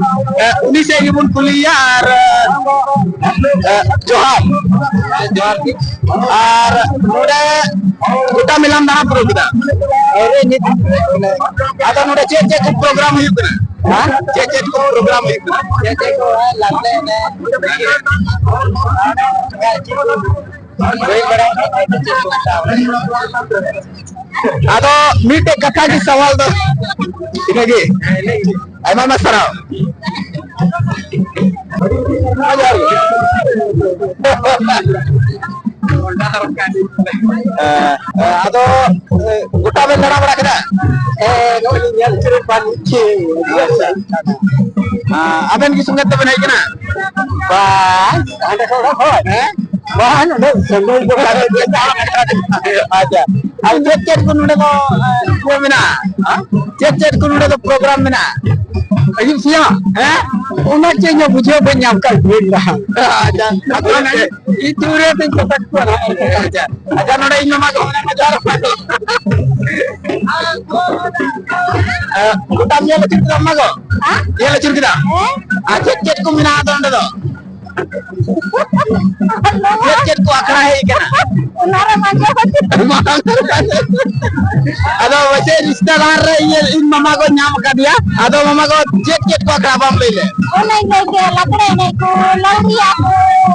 ᱮ, ᱩᱱᱤ ᱥᱮᱫ ᱜᱮᱵᱚᱱ ᱠᱩᱞᱤᱭᱮᱭᱟ᱾ ᱟᱨ, ᱮ, ᱡᱚᱦᱟᱨ᱾ ᱡᱚᱦᱟᱨ ᱜᱮ᱾ ᱟᱨ ᱱᱚᱰᱮ ᱜᱚᱴᱟ ᱢᱮᱞᱟᱢ ᱫᱟᱬᱟ ᱯᱩᱨᱟᱹᱣ ᱠᱮᱫᱟ? ᱟᱹᱣᱨᱤ, ᱱᱤᱛ ᱦᱚᱸ᱾ ᱟᱫᱚ ᱱᱚᱰᱮ ᱪᱮᱫ ᱪᱮᱫ ᱠᱚ program ᱦᱩᱭᱩᱜ ᱠᱟᱱᱟ? ᱦᱮᱸ? ᱪᱮᱫ ᱪᱮᱫ ᱠᱚ program ᱦᱩᱭᱩᱜ ᱠᱟᱱᱟ? ᱪᱮᱫ ᱪᱮᱫ ᱠᱚ, ᱦᱮᱸ, ᱞᱟᱜᱽᱲᱮ ᱮᱱᱮᱡ᱾ ᱦᱩᱭ ᱵᱟᱲᱟᱭ ᱠᱟᱱᱟ, ᱪᱮᱫ ᱠᱚ ᱢᱮᱛᱟᱜᱼᱟ? ᱟᱫᱚ ᱢᱤᱫᱴᱮᱡ ᱠᱟᱛᱷᱟ ᱜᱮ ᱥᱟᱣᱟᱞ ᱫᱚ ᱤᱱᱟᱹᱜᱮ᱾ ᱟᱭᱢᱟ ᱟᱭᱢᱟ ᱥᱟᱨᱦᱟᱣ᱾ ᱡᱚᱦᱟᱨ ᱜᱮ᱾ ᱮ, ᱮ, ᱟᱫᱚ, ᱮ, ᱜᱚᱴᱟ ᱵᱮᱱ ᱫᱟᱬᱟ ᱵᱟᱲᱟ ᱠᱮᱫᱟ? ᱦᱮᱸ, ᱱᱚᱜᱼᱚᱭ ᱞᱤᱧ ᱧᱮᱞ ᱦᱚᱪᱚᱭᱮᱫ ᱠᱚᱣᱟ ᱢᱤᱫᱴᱷᱮᱱ᱾ ᱟᱪᱪᱷᱟ, ᱟᱪᱪᱷᱟ᱾ ᱮ, ᱟᱵᱮᱱ ᱜᱮ ᱥᱚᱸᱜᱮ ᱛᱮᱵᱮᱱ ᱦᱮᱡ ᱠᱟᱱᱟ? ᱵᱟᱝ, ᱦᱟᱸᱰᱮ ᱠᱷᱚᱱ ᱦᱚᱲ᱾ ᱦᱮᱸ? ᱵᱟᱝ, ᱱᱚᱰᱮ ᱥᱟᱺᱜᱤᱧ ᱠᱚ ᱠᱟᱱᱟ᱾ ᱟᱪᱪᱷᱟ᱾ ᱟᱨ ᱪᱮᱫ ᱪᱮᱫ ᱠᱚ ᱱᱚᱰᱮ ᱫᱚ, ᱮ, ᱤᱭᱟᱹ ᱢᱮᱱᱟᱜᱼᱟ? ᱦᱮᱸ? ᱪᱮᱫ ᱪᱮᱫ ᱠᱚ ᱱᱚᱰᱮ ᱫᱚ program ᱢᱮᱱᱟᱜᱼᱟ? ᱟᱹᱭᱩᱵ ᱥᱮᱭᱟ? ᱦᱮᱸ? ᱚᱱᱟ ᱪᱮᱫ ᱧᱚᱜ ᱵᱩᱡᱷᱟᱹᱣ ᱵᱟᱹᱧ ᱧᱟᱢ ᱠᱟᱜ ᱜᱮ᱾ ᱟᱪᱪᱷᱟ᱾ ᱟᱫᱚ ᱚᱱᱟ ᱤᱧ ᱛᱩᱨᱮ ᱛᱤᱧ ᱠᱚᱴᱟᱠ ᱠᱚᱣᱟ ᱱᱟᱦᱟᱜ᱾ ᱟᱪᱪᱷᱟ᱾ ᱟᱪᱪᱷᱟ, ᱱᱚᱰᱮ ᱤᱧ ᱢᱟᱢᱟ ᱠᱚ ᱢᱮᱱᱟᱜ ᱠᱚᱣᱟ᱾ ᱮ, ᱜᱚᱴᱟᱢ ᱧᱮᱞ ᱟᱹᱪᱩᱨ ᱠᱮᱫᱟ ᱢᱟᱢᱟ ᱠᱚ? ᱦᱮᱸ? ᱧᱮᱞ ᱟᱹᱪᱩᱨ ᱠᱮᱫᱟ? ᱦᱮᱸ᱾ ᱟᱨ ᱪᱮᱫ ᱪᱮᱫ ᱠᱚ ᱢᱮᱱᱟᱜᱼᱟ ᱟᱫᱚ ᱚᱸᱰᱮ ᱫᱚ? ᱪᱮᱫ ᱪᱮᱫ ᱠᱚ ᱟᱠᱷᱲᱟ ᱦᱮᱡ ᱠᱟᱱᱟ? ᱚᱱᱟ ᱨᱮ ᱢᱟᱡᱟ᱾ ᱟᱫᱚ ᱯᱟᱪᱮᱫ ᱨᱤᱥᱛᱟᱫᱟᱨ ᱨᱮ ᱤᱧ, ᱤᱧ ᱢᱟᱢᱟ ᱜᱚ ᱧᱟᱢ ᱟᱠᱟᱫᱮᱭᱟ᱾ ᱟᱫᱚ ᱢᱟᱢᱟ ᱜᱚ, ᱪᱮᱫ ᱪᱮᱫ ᱠᱚ ᱟᱠᱷᱲᱟ ᱵᱟᱢ ᱞᱟᱹᱭ ᱞᱮᱫ? ᱚᱱᱟᱧ ᱞᱟᱹᱭ ᱠᱮᱫ, ᱞᱟᱜᱽᱲᱮ ᱮᱱᱮᱡ ᱠᱚ, ᱞᱟᱹᱣᱲᱤᱭᱟ ᱠᱚ,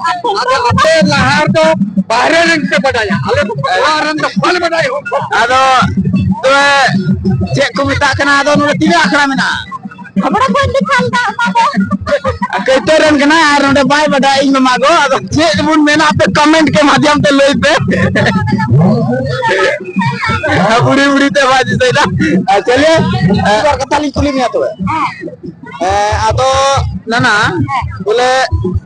ᱟᱨ ᱟᱫᱚ ᱟᱯᱮ ᱞᱟᱦᱟ ᱨᱮᱫᱚ ᱵᱟᱦᱨᱮ ᱨᱮᱱ ᱯᱮ ᱵᱟᱰᱟᱭᱟ, ᱟᱞᱮ ᱫᱚ ᱚᱲᱟᱜ ᱨᱮᱱ ᱫᱚ ᱵᱟᱞᱮ ᱵᱟᱰᱟᱭᱟ᱾ ᱟᱫᱚ ᱛᱚᱵᱮ ᱪᱮᱫ ᱠᱚ ᱢᱮᱛᱟᱜ ᱠᱟᱱᱟ? ᱟᱫᱚ ᱱᱚᱰᱮ ᱛᱤᱱᱟᱹᱜ ᱟᱠᱷᱲᱟ ᱢᱮᱱᱟᱜᱼᱟ? ᱦᱟᱵᱲᱟ ᱵᱟᱹᱧ ᱫᱮᱠᱷᱟᱣ ᱞᱮᱫᱟ ᱚᱱᱟ ᱫᱚ᱾ ᱠᱟᱹᱭᱛᱟᱹᱨ ᱨᱮᱱ ᱠᱟᱱᱟᱭ ᱟᱨ ᱱᱚᱰᱮ ᱵᱟᱭ ᱵᱟᱰᱟᱭᱟ ᱤᱧ ᱢᱟᱢᱟ ᱜᱚ᱾ ᱟᱫᱚ ᱪᱮᱫ ᱵᱚᱱ ᱢᱮᱱᱟ, ᱟᱯᱮ comment ᱠᱮ ᱢᱟᱫᱷᱭᱚᱢ ᱛᱮ ᱞᱟᱹᱭ ᱯᱮ᱾ ᱵᱩᱲᱦᱤ ᱵᱩᱲᱦᱤ ᱛᱮ ᱵᱟᱭ ᱫᱤᱥᱟᱹᱭᱮᱫᱟ᱾ ᱟᱨ ᱪᱚᱞᱤᱭᱮ, ᱢᱤᱫ ᱵᱟᱨ ᱠᱟᱛᱷᱟ ᱞᱤᱧ ᱠᱩᱞᱤ ᱢᱮᱭᱟ ᱛᱚᱵᱮ᱾ ᱦᱮᱸ, ᱟᱫᱚ ᱱᱟᱱᱟ, ᱦᱮᱸ᱾ ᱵᱚᱞᱮ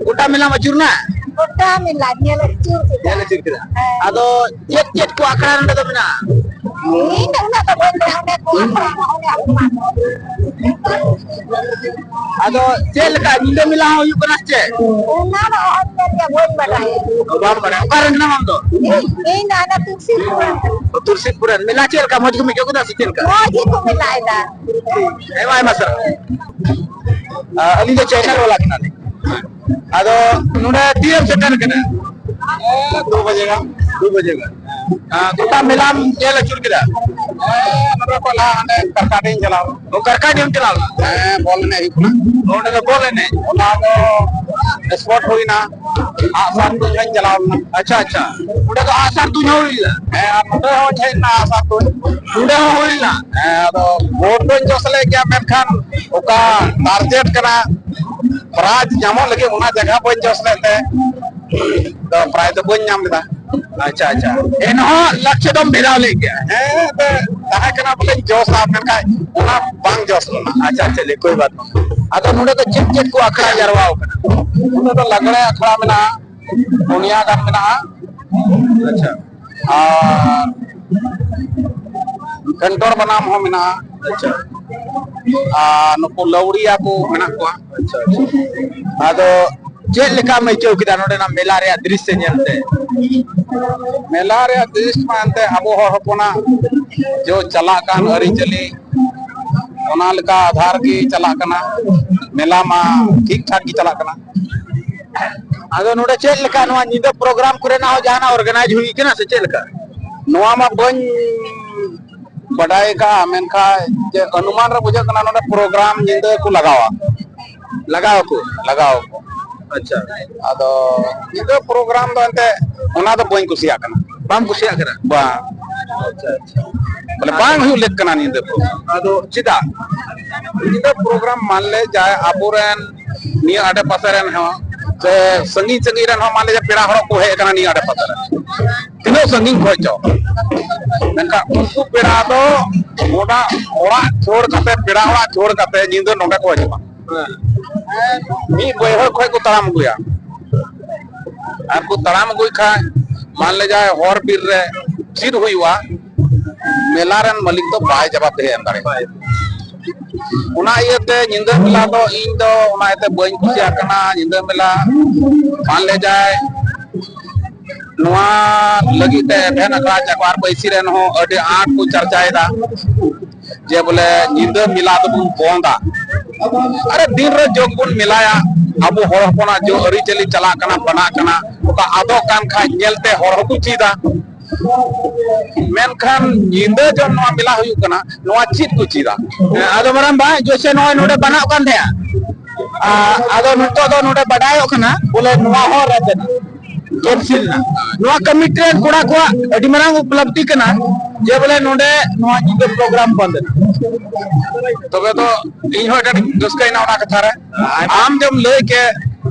ᱜᱚᱴᱟ ᱢᱮᱞᱟᱢ ᱟᱹᱪᱩᱨᱱᱟ? ᱜᱚᱴᱟ ᱢᱮᱞᱟ ᱧᱮᱞ ᱟᱹᱪᱩᱨ ᱠᱮᱫᱟ᱾ ᱧᱮᱞ ᱟᱹᱪᱩᱨ ᱠᱮᱫᱟ᱾ ᱦᱮᱸ᱾ ᱟᱫᱚ ᱪᱮᱫ ᱪᱮᱫ ᱠᱚ ᱟᱠᱷᱲᱟ ᱱᱚᱰᱮ ᱫᱚ ᱢᱮᱱᱟᱜᱼᱟ? ᱤᱧ ᱫᱚ ᱩᱱᱟᱹᱜ ᱫᱚ ᱵᱟᱹᱧ ᱵᱟᱲᱟᱭᱟ, ᱚᱱᱮ ᱠᱚ ᱟᱠᱷᱲᱟ ᱢᱟ ᱚᱱᱮ ᱟᱵᱚ ᱢᱟ᱾ ᱟᱫᱚ ᱪᱮᱫ ᱞᱮᱠᱟ ᱧᱤᱫᱟᱹ ᱢᱮᱞᱟ ᱦᱚᱸ ᱦᱩᱭᱩᱜ ᱠᱟᱱᱟ ᱥᱮ ᱪᱮᱫ? ᱚᱱᱟ ᱫᱚ ᱚᱦᱚᱧ ᱞᱟᱹᱭ ᱠᱮᱭᱟ, ᱵᱟᱹᱧ ᱵᱟᱰᱟᱭᱟ᱾ ᱵᱟᱢ ᱵᱟᱰᱟᱭᱟ? ᱚᱠᱟ ᱨᱮᱱ ᱠᱟᱱᱟᱢ ᱟᱢ ᱫᱚ? ᱤᱧ, ᱤᱧ ᱫᱚ ᱦᱟᱱᱟ ᱛᱩᱞᱥᱤᱯᱩᱨ ᱨᱮᱱ ᱠᱟᱹᱱᱟᱹᱧ᱾ ᱛᱩᱞᱥᱤᱯᱩᱨ ᱨᱮᱱ᱾ ᱢᱮᱞᱟ ᱪᱮᱫ ᱞᱮᱠᱟ, ᱢᱚᱡᱽ ᱜᱮᱢ ᱟᱹᱭᱠᱟᱹᱣ ᱠᱮᱫᱟ ᱥᱮ ᱪᱮᱫ ᱞᱮᱠᱟ? ᱢᱚᱡᱽ ᱜᱮᱠᱚ ᱢᱮᱞᱟᱭᱮᱫᱟ᱾ ᱟᱭᱢᱟ ᱟᱭᱢᱟ ᱥᱟᱨᱦᱟᱣ᱾ ᱟᱹᱞᱤᱧ ᱫᱚ ᱪᱮᱱᱮᱞ ᱵᱟᱞᱟ ᱠᱟᱱᱟᱞᱤᱧ᱾ ᱟᱫᱚ ᱱᱚᱰᱮ ᱛᱤᱨᱮᱢ ᱥᱮᱴᱮᱨ ᱠᱟᱱᱟ? ᱫᱩ ᱵᱟᱡᱮ ᱜᱟᱱ᱾ ᱫᱩ ᱵᱟᱡᱮ ᱜᱟᱱ᱾ ᱟᱨ ᱜᱚᱴᱟ ᱢᱮᱞᱟᱢ ᱧᱮᱞ ᱟᱹᱪᱩᱨ ᱠᱮᱫᱟ? ᱱᱚᱰᱮ ᱠᱷᱚᱱ ᱞᱟᱦᱟ ᱦᱟᱸᱰᱮ ᱠᱟᱨᱠᱟᱰᱤᱧ ᱪᱟᱞᱟᱣ ᱞᱮᱱᱟ᱾ ᱚ, ᱠᱟᱨᱠᱟᱰᱤᱢ ᱪᱟᱞᱟᱣ ᱞᱮᱱᱟ? ᱦᱮᱸ, ᱵᱚᱞ ᱮᱱᱮᱡ ᱦᱩᱭᱩᱜ ᱠᱟᱱᱟ᱾ ᱚ, ᱚᱸᱰᱮ ᱫᱚ ᱵᱚᱞ ᱮᱱᱮᱡ? ᱚᱱᱟ ᱫᱚ sport ᱦᱩᱭᱱᱟ, ᱟᱜᱼᱥᱟᱨ ᱛᱩᱧ ᱦᱚᱸᱧ ᱪᱟᱞᱟᱣ ᱞᱮᱱᱟ᱾ ᱟᱪᱪᱷᱟ, ᱟᱪᱪᱷᱟ᱾ ᱚᱸᱰᱮ ᱫᱚ ᱟᱜᱼᱥᱟᱨ ᱛᱩᱧ ᱦᱚᱸ ᱦᱩᱭ ᱞᱮᱱᱟ? ᱦᱮᱸ, ᱟᱨ ᱱᱚᱰᱮ ᱦᱚᱸᱧ ᱦᱮᱡ ᱞᱮᱱᱟ ᱟᱜᱼᱥᱟᱨ ᱛᱩᱧ᱾ ᱱᱚᱰᱮ ᱦᱚᱸ ᱦᱩᱭ ᱞᱮᱱᱟ? ᱦᱮᱸ, ᱟᱫᱚ ᱵᱷᱳᱴ ᱫᱚᱧ ᱡᱚᱥ ᱞᱮᱫ ᱜᱮᱭᱟ, ᱢᱮᱱᱠᱷᱟᱱ ᱚᱠᱟ target ᱠᱟᱱᱟ, prize ᱧᱟᱢᱚᱜ ᱞᱟᱹᱜᱤᱫ ᱚᱱᱟ ᱡᱟᱭᱜᱟ ᱵᱟᱹᱧ ᱡᱚᱥ ᱞᱮᱫ ᱛᱮ, ᱫᱚ prize ᱫᱚ ᱵᱟᱹᱧ ᱧᱟᱢ ᱞᱮᱫᱟ᱾ ᱟᱪᱪᱷᱟ, ᱟᱪᱪᱷᱟ᱾ ᱮᱱᱦᱚᱸ ᱞᱟᱠᱪᱚ ᱫᱚᱢ ᱵᱷᱮᱡᱟᱣ ᱞᱮᱫ ᱜᱮᱭᱟ? ᱦᱮᱸ, ᱮᱱᱛᱮ ᱛᱟᱦᱮᱸ ᱠᱟᱱᱟ ᱵᱚᱞᱮᱧ ᱡᱚᱥᱟ, ᱢᱮᱱᱠᱷᱟᱱ ᱚᱱᱟ ᱵᱟᱝ ᱡᱚᱥ ᱞᱮᱱᱟ᱾ ᱟᱪᱪᱷᱟ, ᱟᱪᱪᱷᱟ, ᱞᱮ, ᱠᱳᱭ ᱵᱟᱛ ᱵᱟᱝ᱾ ᱟᱫᱚ ᱱᱚᱰᱮ ᱫᱚ ᱪᱮᱫ ᱪᱮᱫ ᱠᱚ ᱟᱠᱷᱲᱟ ᱡᱟᱨᱣᱟ ᱟᱠᱟᱱᱟ? ᱱᱚᱰᱮ ᱫᱚ ᱞᱟᱜᱽᱲᱮ ᱟᱠᱷᱲᱟ ᱢᱮᱱᱟᱜᱼᱟ, ᱯᱩᱱᱭᱟ ᱜᱟᱱ ᱢᱮᱱᱟᱜᱼᱟ᱾ ᱟᱪᱪᱷᱟ᱾ ᱟᱨ ᱜᱷᱮᱱᱴᱚᱲ ᱵᱟᱱᱟᱢ ᱦᱚᱸ ᱢᱮᱱᱟᱜᱼᱟ᱾ ᱟᱪᱪᱷᱟ᱾ ᱟᱨ ᱱᱩᱠᱩ ᱞᱟᱹᱣᱲᱤᱭᱟ ᱠᱚ ᱢᱮᱱᱟᱜ ᱠᱚᱣᱟ᱾ ᱟᱪᱪᱷᱟ, ᱟᱪᱪᱷᱟ᱾ ᱟᱫᱚ ᱪᱮᱫ ᱞᱮᱠᱟᱢ ᱟᱹᱭᱠᱟᱹᱣ ᱠᱮᱫᱟ ᱱᱚᱰᱮᱱᱟᱜ ᱢᱮᱞᱟ ᱨᱮᱭᱟᱜ ᱫᱨᱤᱥᱥᱚ ᱧᱮᱞᱛᱮ? ᱢᱮᱞᱟ ᱨᱮᱭᱟᱜ ᱫᱨᱤᱥ ᱢᱟ ᱮᱱᱛᱮ ᱟᱵᱚ ᱦᱚᱲ ᱦᱚᱯᱚᱱᱟᱜ ᱡᱚ ᱪᱟᱞᱟᱜ ᱠᱟᱱ ᱟᱹᱨᱤᱪᱟᱹᱞᱤ, ᱚᱱᱟ ᱞᱮᱠᱟ ᱟᱫᱷᱟᱨ ᱜᱮ ᱪᱟᱞᱟᱜ ᱠᱟᱱᱟ᱾ ᱢᱮᱞᱟ ᱢᱟ ᱴᱷᱤᱠ ᱴᱷᱟᱠ ᱜᱮ ᱪᱟᱞᱟᱜ ᱠᱟᱱᱟ᱾ ᱟᱫᱚ ᱱᱚᱰᱮ ᱪᱮᱫ ᱞᱮᱠᱟ ᱱᱚᱣᱟ ᱧᱤᱫᱟᱹ ᱯᱨᱳᱜᱨᱟᱢ ᱠᱚᱨᱮᱱᱟᱜ ᱦᱚᱸ ᱡᱟᱦᱟᱱᱟᱜ ᱚᱨᱜᱟᱱᱟᱭᱤᱡᱽ ᱦᱩᱭ ᱠᱟᱱᱟ ᱥᱮ ᱪᱮᱫ ᱞᱮᱠᱟ? ᱱᱚᱣᱟ ᱢᱟ ᱵᱟᱹᱧ ᱵᱟᱰᱟᱭ ᱟᱠᱟᱫᱼᱟ, ᱢᱮᱱᱠᱷᱟᱱ ᱡᱮ ᱚᱱᱩᱢᱟᱱ ᱨᱮ ᱵᱩᱡᱷᱟᱹᱜ ᱠᱟᱱᱟ ᱱᱚᱰᱮ ᱯᱨᱳᱜᱨᱟᱢ ᱧᱤᱫᱟᱹ ᱠᱚ ᱞᱟᱜᱟᱣᱟ᱾ ᱞᱟᱜᱟᱣ ᱟᱠᱚ? ᱞᱟᱜᱟᱣ ᱟᱠᱚ᱾ ᱟᱪᱪᱷᱟ᱾ ᱟᱫᱚ ᱧᱤᱫᱟᱹ ᱯᱨᱳᱜᱨᱟᱢ ᱫᱚ ᱮᱱᱛᱮ ᱚᱱᱟ ᱫᱚ ᱵᱟᱹᱧ ᱠᱩᱥᱤᱭᱟᱜ ᱠᱟᱱᱟ᱾ ᱵᱟᱢ ᱠᱩᱥᱤᱭᱟᱜ ᱠᱟᱱᱟ? ᱵᱟᱝ᱾ ᱟᱪᱪᱷᱟ, ᱟᱪᱪᱷᱟ᱾ ᱵᱚᱞᱮ ᱵᱟᱝ ᱦᱩᱭᱩᱜ ᱞᱮᱠ ᱠᱟᱱᱟ ᱧᱤᱫᱟᱹ ᱯᱨᱳᱜᱨᱟᱢ᱾ ᱟᱫᱚ ᱪᱮᱫᱟᱜ? ᱧᱤᱫᱟᱹ ᱯᱨᱳᱜᱨᱟᱢ ᱢᱟᱱ ᱞᱮ ᱡᱟᱦᱟᱸᱭ ᱟᱵᱚᱨᱮᱱ ᱱᱤᱭᱟᱹ ᱟᱰᱮ ᱯᱟᱥᱮ ᱨᱮᱱ ᱦᱚᱸ ᱥᱮ ᱥᱟᱺᱜᱤᱧ ᱥᱟᱺᱜᱤᱧ ᱨᱮᱱ ᱦᱚᱸ ᱢᱟᱱ ᱞᱮ ᱡᱮ ᱯᱮᱲᱟ ᱦᱚᱲ ᱠᱚ ᱦᱮᱡ ᱟᱠᱟᱱᱟ ᱱᱤᱭᱟᱹ ᱟᱰᱮ ᱯᱟᱥᱮ ᱨᱮ, ᱛᱤᱱᱟᱹᱜ ᱥᱟᱺᱜᱤᱧ ᱠᱷᱚᱱ ᱪᱚ, ᱢᱮᱱᱠᱷᱟᱱ ᱩᱱᱠᱩ ᱯᱮᱲᱟ ᱫᱚ ᱚᱱᱟ ᱚᱲᱟᱜ ᱪᱷᱟᱹᱲ ᱠᱟᱛᱮ, ᱯᱮᱲᱟ ᱚᱲᱟᱜ ᱪᱷᱟᱹᱲ ᱠᱟᱛᱮ ᱧᱤᱫᱟᱹ ᱱᱚᱰᱮ ᱠᱚ ᱦᱤᱡᱩᱜᱼᱟ᱾ ᱢᱤᱫ ᱵᱟᱹᱭᱦᱟᱹᱲ ᱠᱷᱚᱱ ᱠᱚ ᱛᱟᱲᱟᱢ ᱟᱹᱜᱩᱭᱟ᱾ ᱟᱨ ᱠᱚ ᱛᱟᱲᱟᱢ ᱟᱹᱜᱩᱭ ᱠᱷᱟᱱ, ᱢᱟᱱ ᱞᱮ ᱡᱟᱦᱟᱸᱭ ᱦᱚᱨ ᱵᱤᱨ ᱨᱮ ᱪᱮᱫ ᱦᱩᱭᱩᱜᱼᱟ, ᱢᱮᱞᱟ ᱨᱮᱱ ᱢᱟᱹᱞᱤᱠ ᱫᱚ ᱵᱟᱭ ᱡᱟᱵᱟᱵ ᱫᱮᱦᱮ ᱮᱢ ᱫᱟᱲᱮᱭᱟᱜᱼᱟ᱾ ᱚᱱᱟ ᱤᱭᱟᱹᱛᱮ ᱧᱤᱫᱟᱹ ᱢᱮᱞᱟ ᱫᱚ ᱤᱧ ᱫᱚ ᱚᱱᱟ ᱤᱭᱟᱹᱛᱮ ᱵᱟᱹᱧ ᱠᱩᱥᱤᱭᱟᱜ ᱠᱟᱱᱟ᱾ ᱧᱤᱫᱟᱹ ᱢᱮᱞᱟ ᱢᱟᱱ ᱞᱮ ᱡᱟᱦᱟᱸᱭ ᱱᱚᱣᱟ ᱞᱟᱹᱜᱤᱫ ᱛᱮ ᱮᱵᱷᱮᱱ ᱟᱠᱷᱲᱟ ᱪᱟᱠᱣᱟᱨ ᱵᱟᱹᱭᱥᱤ ᱨᱮᱱ ᱦᱚᱸ ᱟᱹᱰᱤ ᱟᱸᱴ ᱠᱚ ᱪᱟᱨᱪᱟᱭᱮᱫᱟ ᱡᱮ ᱵᱚᱞᱮ ᱧᱤᱫᱟᱹ ᱢᱮᱞᱟ ᱫᱚᱵᱚᱱ ᱵᱚᱱᱫᱟ᱾ ᱟᱨᱮ ᱫᱤᱱ ᱨᱮ ᱡᱚᱜ ᱵᱚᱱ ᱢᱮᱞᱟᱭᱟ, ᱟᱵᱚ ᱦᱚᱲ ᱦᱚᱯᱚᱱᱟᱜ ᱡᱚ ᱟᱹᱨᱤᱪᱟᱹᱞᱤ ᱪᱟᱞᱟᱜ ᱠᱟᱱᱟ, ᱵᱟᱱᱟᱜ ᱠᱟᱱᱟ, ᱚᱠᱟ ᱟᱫᱚᱜ ᱠᱟᱱ ᱠᱷᱟᱡ ᱧᱮᱞᱛᱮ ᱦᱚᱲ ᱦᱚᱸᱠᱚ ᱪᱮᱫᱟ᱾ ᱢᱮᱱᱠᱷᱟᱱ ᱧᱤᱫᱟᱹ ᱡᱚᱢ ᱱᱚᱣᱟ ᱢᱮᱞᱟ ᱦᱩᱭᱩᱜ ᱠᱟᱱᱟ, ᱱᱚᱣᱟ ᱪᱮᱫ ᱠᱚ ᱪᱮᱫᱟ? ᱦᱮᱸ, ᱟᱫᱚ ᱢᱟᱨᱟᱝ ᱵᱟ, ᱡᱮᱭᱥᱮ ᱱᱚᱜᱼᱚᱭ ᱱᱚᱰᱮ ᱵᱟᱱᱟᱜ ᱠᱟᱱ ᱛᱟᱦᱮᱸᱜᱼᱟ, ᱟᱨ ᱟᱫᱚ ᱱᱤᱛᱚᱜ ᱫᱚ ᱱᱚᱰᱮ ᱵᱟᱰᱟᱭᱚᱜ ᱠᱟᱱᱟ ᱵᱚᱞᱮ ᱱᱚᱣᱟ ᱦᱚᱸ ᱨᱟᱡᱽ ᱨᱮᱱᱟᱜ ᱠᱮᱯᱥᱤᱞ ᱨᱮᱱᱟᱜ᱾ ᱱᱚᱣᱟ ᱠᱚᱢᱤᱴᱤ ᱨᱮᱱ ᱠᱚᱲᱟ ᱠᱚᱣᱟᱜ ᱟᱹᱰᱤ ᱢᱟᱨᱟᱝ ᱩᱯᱞᱚᱵᱽᱫᱷᱤ ᱠᱟᱱᱟ ᱡᱮ ᱵᱚᱞᱮ ᱱᱚᱰᱮ ᱱᱚᱣᱟ ᱧᱤᱫᱟᱹ ᱯᱨᱳᱜᱨᱟᱢ ᱵᱚᱱᱫ ᱮᱱᱟ᱾ ᱛᱚᱵᱮ ᱫᱚ ᱤᱧ ᱦᱚᱸ ᱟᱹᱰᱤ ᱨᱟᱹᱥᱠᱟᱹᱭᱮᱱᱟ ᱚᱱᱟ ᱠᱟᱛᱷᱟ ᱨᱮ᱾ ᱟᱢ ᱡᱮᱢ ᱞᱟᱹᱭ ᱠᱮᱫ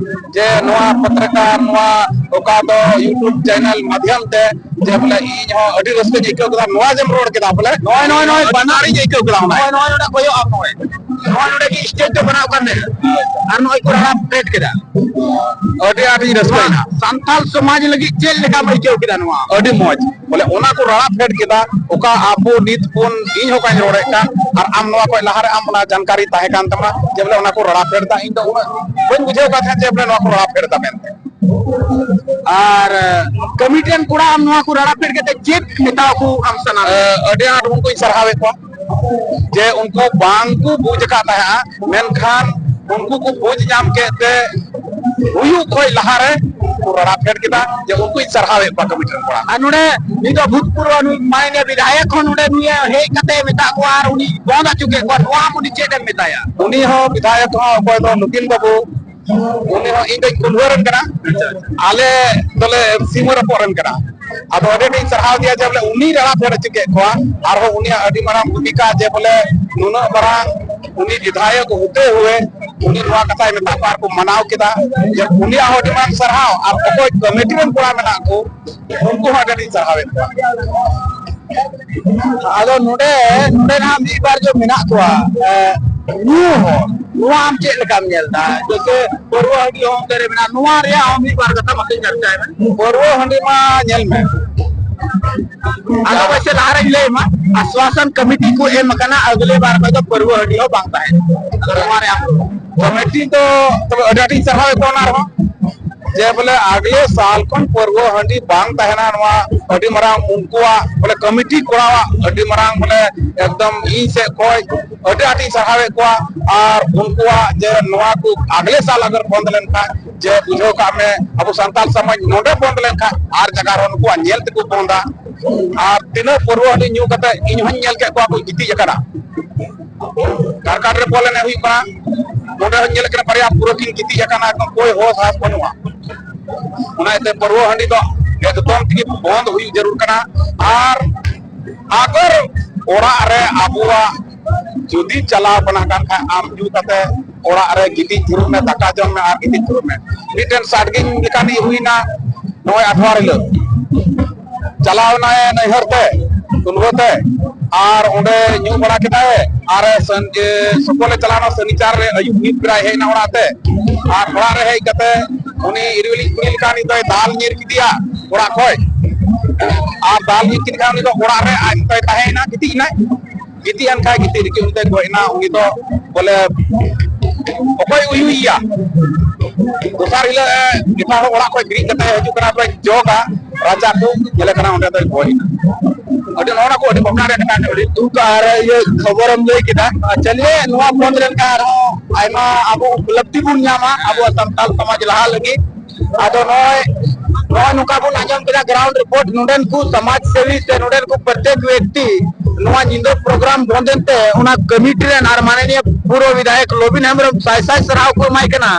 ᱡᱮ ᱱᱚᱣᱟ ᱯᱚᱛᱨᱤᱠᱟ, ᱱᱚᱣᱟ ᱚᱠᱟ ᱫᱚ YouTube ᱪᱮᱱᱮᱞ ᱢᱟᱫᱷᱭᱚᱢ ᱛᱮ, ᱡᱮ ᱵᱚᱞᱮ ᱤᱧ ᱦᱚᱸ ᱟᱹᱰᱤ ᱨᱟᱹᱥᱠᱟᱹᱧ ᱟᱹᱭᱠᱟᱹᱣ ᱠᱮᱫᱟ, ᱱᱚᱣᱟ ᱡᱮᱢ ᱨᱚᱲ ᱠᱮᱫᱟ ᱵᱚᱞᱮ᱾ ᱱᱚᱜᱼᱚᱭ, ᱱᱚᱜᱼᱚᱭ, ᱱᱚᱜᱼᱚᱭ ᱵᱟᱱᱟᱨ ᱤᱧ ᱟᱹᱭᱠᱟᱹᱣ ᱠᱮᱫᱟ ᱚᱱᱟ᱾ ᱱᱚᱜᱼᱚᱭ, ᱱᱚᱜᱼᱚᱭ ᱱᱚᱰᱮ ᱠᱚᱭᱚᱜ ᱟᱢ, ᱱᱚᱜᱼᱚᱭ, ᱱᱚᱜᱼᱚᱭ ᱱᱚᱰᱮ ᱜᱮ ᱥᱴᱮᱡᱽ ᱫᱚ ᱵᱮᱱᱟᱣ ᱠᱟᱱ ᱛᱟᱦᱮᱸᱱᱟ᱾ ᱟᱨ ᱱᱚᱜᱼᱚᱭ ᱠᱚ ᱨᱟᱲᱟ ᱯᱷᱮᱰ ᱠᱮᱫᱟ᱾ ᱟᱹᱰᱤ ᱟᱸᱴ ᱤᱧ ᱨᱟᱹᱥᱠᱟᱹᱭᱮᱱᱟ᱾ ᱱᱚᱣᱟ ᱥᱟᱱᱛᱟᱞ ᱥᱚᱢᱟᱡᱽ ᱞᱟᱹᱜᱤᱫ ᱪᱮᱫ ᱞᱮᱠᱟᱢ ᱟᱹᱭᱠᱟᱹᱣ ᱠᱮᱫᱟ ᱱᱚᱣᱟ? ᱟᱹᱰᱤ ᱢᱚᱡᱽ᱾ ᱵᱚᱞᱮ ᱚᱱᱟ ᱠᱚ ᱨᱟᱲᱟ ᱯᱷᱮᱰ ᱠᱮᱫᱟ, ᱚᱠᱟ ᱟᱵᱚ ᱱᱤᱛ ᱵᱚᱱ, ᱤᱧ ᱦᱚᱸ ᱚᱠᱟᱧ ᱨᱚᱲᱮᱫ ᱠᱟᱱ, ᱟᱨ ᱟᱢ ᱱᱚᱣᱟ ᱠᱷᱚᱡ ᱞᱟᱦᱟᱨᱮ ᱟᱢ ᱚᱱᱟ ᱡᱟᱱᱠᱟᱨᱤ ᱛᱟᱦᱮᱸ ᱠᱟᱱ ᱛᱟᱢᱟ, ᱡᱮ ᱵᱚᱞᱮ ᱚᱱᱟ ᱠᱚ ᱨᱟᱲᱟ ᱯᱷᱮᱰ ᱫᱟ, ᱤᱧ ᱫᱚ ᱩᱱᱟᱹᱜ ᱵᱟᱹᱧ ᱵᱩᱡᱷᱟᱹᱣ ᱠᱟᱫ ᱛᱟᱦᱮᱸᱫ ᱡᱮ ᱵᱚᱞᱮ ᱱᱚᱣᱟ ᱠᱚ ᱨᱟᱲᱟ ᱯᱷᱮᱰ ᱫᱟ ᱢᱮᱱᱛᱮ᱾ ᱟᱨ ᱠᱚᱢᱤᱴᱤ ᱨᱮᱱ ᱠᱚᱲᱟ ᱟᱢ ᱱᱚᱣᱟ ᱠᱚ ᱨᱟᱲᱟ ᱯᱷᱮᱰ ᱠᱟᱛᱮ ᱪᱮᱫ ᱢᱮᱛᱟᱣ ᱠᱚ ᱟᱢ ᱥᱟᱱᱟ ᱢᱮᱭᱟ? ᱟᱹᱰᱤ ᱟᱸᱴ ᱩᱱᱠᱩᱧ ᱥᱟᱨᱦᱟᱣᱮᱫ ᱠᱚᱣᱟ ᱡᱮ ᱩᱱᱠᱩ ᱵᱟᱝ ᱠᱚ ᱵᱩᱡᱽ ᱟᱠᱟᱫ ᱛᱟᱦᱮᱸᱜᱼᱟ, ᱢᱮᱱᱠᱷᱟᱱ ᱩᱱᱠᱩ ᱠᱚ ᱵᱩᱡᱽ ᱧᱟᱢ ᱠᱮᱫ ᱛᱮ ᱦᱩᱭᱩᱜ ᱠᱷᱚᱡ ᱞᱟᱦᱟᱨᱮ ᱠᱚ ᱨᱟᱲᱟ ᱯᱷᱮᱰ ᱠᱮᱫᱟ ᱡᱮ ᱩᱱᱠᱩᱧ ᱥᱟᱨᱦᱟᱣᱮᱫ ᱠᱚᱣᱟ ᱠᱚᱢᱤᱴᱤ ᱨᱮᱱ ᱠᱚᱲᱟ᱾ ᱟᱨ ᱱᱚᱰᱮ ᱱᱤᱛᱚᱜ ᱵᱷᱩᱛᱯᱩᱨᱵᱚ ᱱᱩᱭ ᱢᱟᱱᱱᱤᱭᱚ ᱵᱤᱫᱷᱟᱭᱚᱠ ᱦᱚᱸ ᱱᱚᱰᱮ ᱱᱩᱭᱮ ᱦᱮᱡ ᱠᱟᱛᱮ ᱢᱮᱛᱟᱜ ᱠᱚᱣᱟ ᱟᱨ ᱩᱱᱤ ᱵᱚᱱᱫ ᱦᱚᱪᱚ ᱠᱮᱫ ᱠᱚᱣᱟ, ᱱᱚᱣᱟ ᱟᱢ ᱩᱱᱤ ᱪᱮᱫ ᱮᱢ ᱢᱮᱛᱟᱭᱟ? ᱩᱱᱤ ᱦᱚᱸ ᱵᱤᱫᱷᱟᱭᱚᱠ ᱦᱚᱸ ᱚᱠᱚᱭ ᱫᱚ ᱱᱩᱠᱤᱱ ᱵᱟᱹᱵᱩ, ᱩᱱᱤ ᱦᱚᱸ ᱤᱧ ᱫᱚᱧ ᱠᱩᱞᱦᱩᱣᱟᱹ ᱨᱮᱱ ᱠᱟᱱᱟ, ᱟᱞᱮ ᱫᱚᱞᱮ ᱥᱤᱢᱟᱹ ᱨᱚᱯᱚᱜ ᱨᱮᱱ ᱠᱟᱱᱟ᱾ ᱟᱫᱚ ᱟᱹᱰᱤ ᱟᱹᱰᱤᱧ ᱥᱟᱨᱦᱟᱣ ᱫᱮᱭᱟ ᱡᱮ ᱵᱚᱞᱮ ᱩᱱᱤ ᱨᱟᱲᱟ ᱯᱷᱮᱰ ᱦᱚᱪᱚ ᱠᱮᱫ ᱠᱚᱣᱟ, ᱟᱨᱦᱚᱸ ᱩᱱᱤᱭᱟᱜ ᱟᱹᱰᱤ ᱢᱟᱨᱟᱝ ᱵᱷᱩᱢᱤᱠᱟ ᱡᱮ ᱵᱚᱞᱮ ᱱᱩᱱᱟᱹᱜ ᱢᱟᱨᱟᱝ ᱩᱱᱤ ᱵᱤᱫᱷᱟᱭᱚᱠ ᱦᱚᱛᱮ ᱦᱩᱭᱮ ᱩᱱᱤ ᱱᱚᱣᱟ ᱠᱟᱛᱷᱟᱭ ᱢᱮᱛᱟᱜ ᱠᱚᱣᱟ ᱟᱨ ᱠᱚ ᱢᱟᱱᱟᱣ ᱠᱮᱫᱟ ᱡᱮ ᱩᱱᱤᱭᱟᱜ ᱦᱚᱸ ᱟᱹᱰᱤ ᱢᱟᱨᱟᱝ ᱥᱟᱨᱦᱟᱣ ᱟᱨ ᱚᱠᱚᱭ ᱠᱚᱢᱤᱴᱤ ᱨᱮᱱ ᱠᱚᱲᱟ ᱢᱮᱱᱟᱜ ᱠᱚ ᱩᱱᱠᱩ ᱦᱚᱸ ᱟᱹᱰᱤ ᱟᱹᱰᱤᱧ ᱥᱟᱨᱦᱟᱣᱮᱫ ᱠᱚᱣᱟ᱾ ᱟᱫᱚ ᱱᱚᱰᱮ, ᱱᱚᱰᱮ ᱱᱟᱦᱟᱜ ᱢᱤᱫ ᱵᱟᱨ ᱡᱚ ᱢᱮᱱᱟᱜ ᱠᱚᱣᱟ, ᱮ, ᱧᱩ ᱦᱚᱲ, ᱱᱚᱣᱟ ᱟᱢ ᱪᱮᱫ ᱞᱮᱠᱟᱢ ᱧᱮᱞ ᱮᱫᱟ? ᱡᱮᱭᱥᱮ ᱯᱟᱹᱨᱣᱟᱹ ᱦᱟᱺᱰᱤ ᱦᱚᱸ ᱚᱱᱛᱮ ᱨᱮ ᱢᱮᱱᱟᱜᱼᱟ, ᱱᱚᱣᱟ ᱨᱮᱭᱟᱜ ᱦᱚᱸ ᱢᱤᱫ ᱵᱟᱨ ᱠᱟᱛᱷᱟ ᱢᱟᱥᱮ ᱪᱟᱨᱪᱟᱭ ᱢᱮ᱾ ᱯᱟᱹᱨᱣᱟᱹ ᱦᱟᱺᱰᱤ ᱢᱟ ᱧᱮᱞ ᱢᱮ, ᱟᱫᱚ ᱯᱟᱥᱮ ᱞᱟᱦᱟ ᱨᱮᱧ ᱞᱟᱹᱭ ᱢᱟ, ᱟᱥᱣᱟᱥᱚᱱ ᱠᱚᱢᱤᱴᱤ ᱠᱚ ᱮᱢ ᱟᱠᱟᱱᱟ, ᱟᱜᱞᱮ ᱵᱟᱨ ᱠᱷᱚᱱ ᱫᱚ ᱯᱟᱹᱨᱣᱟᱹ ᱦᱟᱺᱰᱤ ᱦᱚᱸ ᱵᱟᱝ ᱛᱟᱦᱮᱱᱟ᱾ ᱟᱫᱚ ᱱᱚᱣᱟ ᱨᱮ ᱟᱢ ᱠᱚᱢᱤᱴᱤ ᱫᱚ ᱛᱚᱵᱮ ᱟᱹᱰᱤ ᱟᱹᱰᱤᱧ ᱥᱟᱨᱦᱟᱣᱮᱫ ᱠᱚᱣᱟ ᱚᱱᱟ ᱨᱮᱦᱚᱸ᱾ ᱡᱮ ᱵᱚᱞᱮ ᱟᱜᱽᱞᱮ ᱥᱟᱞ ᱠᱷᱚᱱ ᱯᱟᱹᱨᱣᱟᱹ ᱦᱟᱺᱰᱤ ᱵᱟᱝ ᱛᱟᱦᱮᱱᱟ, ᱱᱚᱣᱟ ᱟᱹᱰᱤ ᱢᱟᱨᱟᱝ ᱩᱱᱠᱩᱣᱟᱜ ᱵᱚᱞᱮ ᱠᱚᱢᱤᱴᱤ ᱠᱚᱲᱟᱣᱟᱜ ᱟᱹᱰᱤ ᱢᱟᱨᱟᱝ ᱵᱚᱞᱮ ᱮᱠᱫᱚᱢ ᱤᱧ ᱥᱮᱫ ᱠᱷᱚᱱ ᱟᱹᱰᱤ ᱟᱸᱴᱤᱧ ᱥᱟᱨᱦᱟᱣᱮᱫ ᱠᱚᱣᱟ᱾ ᱟᱨ ᱩᱱᱠᱩᱣᱟᱜ ᱡᱮ ᱱᱚᱣᱟ ᱠᱚ ᱟᱜᱽᱞᱮ ᱥᱟᱞ ᱟᱜᱟᱨ ᱵᱚᱱᱫ ᱞᱮᱱᱠᱷᱟᱱ, ᱡᱮ ᱵᱩᱡᱷᱟᱹᱣ ᱠᱟᱜ ᱢᱮ ᱟᱵᱚ ᱥᱟᱱᱛᱟᱲ ᱥᱚᱢᱟᱡᱽ ᱱᱚᱰᱮ ᱵᱚᱱᱫ ᱞᱮᱱᱠᱷᱟᱱ ᱟᱨ ᱡᱟᱭᱜᱟ ᱨᱮᱦᱚᱸ ᱱᱩᱠᱩᱣᱟᱜ ᱧᱮᱞ ᱛᱮᱠᱚ ᱵᱚᱱᱫᱟ᱾ ᱟᱨ ᱛᱤᱱᱟᱹᱜ ᱯᱟᱹᱨᱣᱟᱹ ᱦᱟᱺᱰᱤ ᱧᱩ ᱠᱟᱛᱮ ᱤᱧ ᱦᱚᱸᱧ ᱧᱮᱞ ᱠᱮᱫ ᱠᱚᱣᱟ ᱠᱚ ᱜᱤᱛᱤᱡ ᱟᱠᱟᱱᱟ᱾ ᱠᱟᱨᱠᱟᱴ ᱨᱮ ᱵᱚᱞ ᱮᱱᱮᱡ ᱦᱩᱭᱩᱜ ᱠᱟᱱᱟ, ᱱᱚᱰᱮ ᱦᱚᱸ ᱧᱮᱞ ᱠᱟᱱᱟ ᱵᱟᱨᱭᱟ ᱯᱩᱨᱟᱹ ᱠᱤᱱ ᱜᱤᱛᱤᱡ ᱟᱠᱟᱱᱟ, ᱮᱠᱫᱚᱢ ᱠᱳᱭ ᱦᱳᱥ ᱦᱟᱥ ᱵᱟᱹᱱᱩᱜᱼᱟ᱾ ᱚᱱᱟ ᱤᱭᱟᱹᱛᱮ ᱯᱟᱹᱨᱣᱟᱹ ᱦᱟᱺᱰᱤ ᱫᱚ ᱮᱠᱫᱚᱢ ᱛᱮᱜᱮ ᱵᱚᱱᱫ ᱦᱩᱭᱩᱜ ᱡᱟᱹᱨᱩᱲ ᱠᱟᱱᱟ᱾ ᱟᱨ ᱟᱜᱚᱨ ᱚᱲᱟᱜ ᱨᱮ ᱟᱵᱚᱣᱟᱜ ᱡᱩᱫᱤ ᱪᱟᱞᱟᱣ ᱠᱟᱱᱟ ᱠᱟᱱ ᱠᱷᱟᱱ ᱟᱢ ᱧᱩ ᱠᱟᱛᱮ ᱚᱲᱟᱜ ᱨᱮ ᱜᱤᱛᱤᱡ ᱫᱷᱩᱨᱩᱜ ᱢᱮ, ᱫᱟᱠᱟ ᱡᱚᱢ ᱢᱮ ᱟᱨ ᱜᱤᱛᱤᱡ ᱫᱷᱩᱨᱩᱜ ᱢᱮ᱾ ᱢᱤᱫᱴᱮᱱ ᱥᱟᱰᱜᱤᱧ ᱞᱮᱠᱟᱱᱤᱡ ᱦᱩᱭᱱᱟ ᱱᱚᱜᱼᱚᱭ ᱟᱴᱷᱣᱟᱨ ᱦᱤᱞᱳᱜ᱾ ᱪᱟᱞᱟᱣ ᱮᱱᱟᱭ ᱱᱟᱹᱭᱦᱟᱹᱨ ᱛᱮ, ᱠᱩᱱᱵᱟᱹ ᱛᱮ, ᱟᱨ ᱚᱸᱰᱮ ᱧᱩ ᱵᱟᱲᱟ ᱠᱮᱫᱟᱭ᱾ ᱟᱨ ᱥᱟᱹᱱ-, ᱮ, ᱥᱚᱠᱚᱞᱮ ᱪᱟᱞᱟᱣ ᱮᱱᱟ ᱥᱟᱹᱱᱤᱪᱟᱨ ᱨᱮ, ᱟᱹᱭᱩᱵ ᱢᱤᱫ ᱵᱮᱲᱟᱭ ᱦᱮᱡ ᱮᱱᱟ ᱚᱲᱟᱜ ᱛᱮ᱾ ᱟᱨ ᱚᱲᱟᱜ ᱨᱮ ᱦᱮᱡ ᱠᱟᱛᱮ ᱩᱱᱤ ᱤᱨᱤᱞᱤᱡ ᱠᱩᱲᱤ ᱞᱮᱠᱟ ᱩᱱᱤ ᱫᱚᱭ ᱫᱟᱞ ᱧᱤᱨ ᱠᱮᱫᱮᱭᱟ ᱚᱲᱟᱜ ᱠᱷᱚᱡ᱾ ᱟᱨ ᱫᱟᱞ ᱧᱤᱨ ᱠᱮᱫ ᱠᱷᱟᱱ ᱩᱱᱤ ᱫᱚ ᱚᱲᱟᱜ ᱨᱮ ᱟᱡ ᱢᱚᱛᱚᱭ ᱛᱟᱦᱮᱸᱭᱮᱱᱟ, ᱜᱤᱛᱤᱡ ᱮᱱᱟᱭ᱾ ᱜᱤᱛᱤᱡ ᱮᱱ ᱠᱷᱟᱡ ᱜᱤᱛᱤᱡ ᱨᱮᱜᱮ ᱩᱱᱤ ᱫᱚᱭ ᱜᱚᱡ ᱮᱱᱟ᱾ ᱩᱱᱤ ᱫᱚ ᱵᱚᱞᱮ ᱚᱠᱚᱭ ᱩᱭᱩᱭᱮᱭᱟ? ᱫᱚᱥᱟᱨ ᱦᱤᱞᱳᱜ ᱮ ᱮᱴᱟᱜ ᱦᱚᱲ ᱚᱲᱟᱜ ᱠᱷᱚᱡ ᱵᱮᱨᱮᱫ ᱠᱟᱛᱮ ᱦᱤᱡᱩᱜ ᱠᱟᱱᱟ, ᱛᱚᱭ ᱡᱚᱜᱟ᱾ ᱨᱟᱪᱟ ᱠᱚ ᱧᱮᱞᱮ ᱠᱟᱱᱟ, ᱚᱸᱰᱮ ᱫᱚᱭ ᱜᱚᱡ ᱮᱱᱟ᱾ ᱟᱹᱰᱤ ᱱᱚᱜᱼᱚ ᱱᱟ ᱠᱚ ᱟᱹᱰᱤ ᱵᱚᱠᱟ ᱨᱮ ᱢᱮᱱᱟᱜᱼᱟ, ᱟᱹᱰᱤ ᱫᱩᱠ ᱟᱨ ᱤᱭᱟᱹ ᱠᱷᱚᱵᱚᱨᱮᱢ ᱞᱟᱹᱭ ᱠᱮᱫᱟ᱾ ᱟᱨ ᱪᱟᱹᱞᱤᱭᱮ ᱱᱚᱣᱟ ᱵᱚᱱᱫ ᱞᱮᱱᱠᱷᱟᱱ ᱟᱨᱦᱚᱸ ᱟᱭᱢᱟ ᱟᱵᱚ ᱩᱯᱞᱚᱵᱽᱫᱷᱤ ᱵᱚᱱ ᱧᱟᱢᱟ ᱟᱵᱚᱣᱟᱜ ᱥᱟᱱᱛᱟᱲ ᱥᱚᱢᱟᱡᱽ ᱞᱟᱦᱟ ᱞᱟᱹᱜᱤᱫ᱾ ᱟᱫᱚ ᱱᱚᱜᱼᱚᱭ ᱱᱚᱜᱼᱚᱭ ᱱᱚᱝᱠᱟ ᱵᱚᱱ ᱟᱸᱡᱚᱢ ᱠᱮᱫᱟ ground report, ᱱᱚᱰᱮᱱ ᱠᱚ ᱥᱚᱢᱟᱡᱽ ᱥᱮᱵᱤ ᱥᱮ ᱱᱚᱰᱮᱱ ᱠᱚ ᱯᱨᱚᱛᱮᱠ ᱵᱮᱠᱛᱤ ᱱᱚᱣᱟ ᱧᱤᱫᱟᱹ program ᱵᱚᱱᱫ ᱮᱱᱛᱮ ᱚᱱᱟ committee ᱨᱮᱱ ᱟᱨ ᱢᱟᱱᱚᱱᱤᱭᱚ ᱯᱩᱨᱵᱚ ᱵᱤᱫᱷᱟᱭᱚᱠ ᱞᱚᱵᱤᱱ ᱦᱮᱢᱵᱨᱚᱢ ᱥᱟᱭ ᱥᱟᱭ ᱥᱟᱨᱦᱟᱣ ᱠᱚ ᱮᱢᱟᱭ ᱠᱟᱱᱟ᱾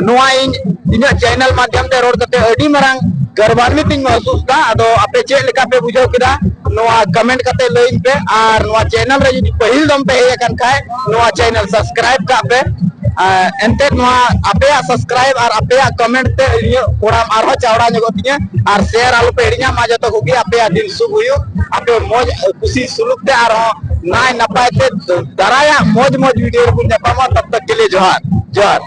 ᱱᱚᱣᱟ ᱤᱧ ᱤᱧᱟᱹᱜ channel ᱢᱟᱫᱽᱫᱷᱚᱢ ᱛᱮ ᱨᱚᱲ ᱠᱟᱛᱮ ᱟᱹᱰᱤ ᱢᱟᱨᱟᱝ ᱜᱚᱨᱵᱟᱱᱵᱤᱛ ᱤᱧ ᱢᱚᱦᱥᱩᱥ ᱮᱫᱟ᱾ ᱟᱫᱚ ᱟᱯᱮ ᱪᱮᱫ ᱞᱮᱠᱟ ᱯᱮ ᱵᱩᱡᱷᱟᱹᱣ ᱠᱮᱫᱟ ᱱᱚᱣᱟ comment ᱠᱟᱛᱮ ᱞᱟᱹᱭᱟᱹᱧ ᱯᱮ, ᱟᱨ ᱱᱚᱣᱟ channel ᱨᱮ ᱡᱩᱫᱤ ᱯᱟᱹᱦᱤᱞ ᱫᱚᱢ ᱯᱮ ᱦᱮᱡ ᱟᱠᱟᱱ ᱠᱷᱟᱡ ᱱᱚᱣᱟ channel subscribe ᱠᱟᱜ ᱯᱮ᱾ ᱟᱨ ᱮᱱᱛᱮᱫ ᱱᱚᱣᱟ ᱟᱯᱮᱭᱟᱜ subscribe ᱟᱨ ᱟᱯᱮᱭᱟᱜ comment ᱛᱮ ᱤᱧᱟᱹᱜ ᱠᱚᱲᱟᱢ ᱟᱨᱦᱚᱸ ᱪᱟᱣᱲᱟ ᱧᱚᱜᱚᱜ ᱛᱤᱧᱟᱹ᱾ ᱟᱨ share ᱟᱞᱚ ᱯᱮ ᱦᱤᱲᱤᱧᱟ᱾ ᱢᱟ ᱡᱚᱛᱚ ᱠᱚᱜᱮ ᱟᱯᱮᱭᱟᱜ ᱫᱤᱱ ᱥᱩᱵ ᱦᱩᱭᱩᱜ, ᱟᱯᱮ ᱢᱚᱡᱽ ᱠᱩᱥᱤ ᱥᱩᱞᱩᱠ ᱛᱮ ᱟᱨᱦᱚᱸ ᱱᱟᱭ ᱱᱟᱯᱟᱭ ᱛᱮ ᱫᱟᱨᱟᱭᱟᱜ ᱢᱚᱡᱽ ᱢᱚᱡᱽ video ᱨᱮᱵᱚᱱ ᱧᱟᱯᱟᱢᱟ᱾ ᱛᱟᱵ ᱛᱟᱠ ᱠᱮ ᱞᱤᱭᱮ ᱡᱚᱦᱟᱨ, ᱡᱚᱦᱟᱨ᱾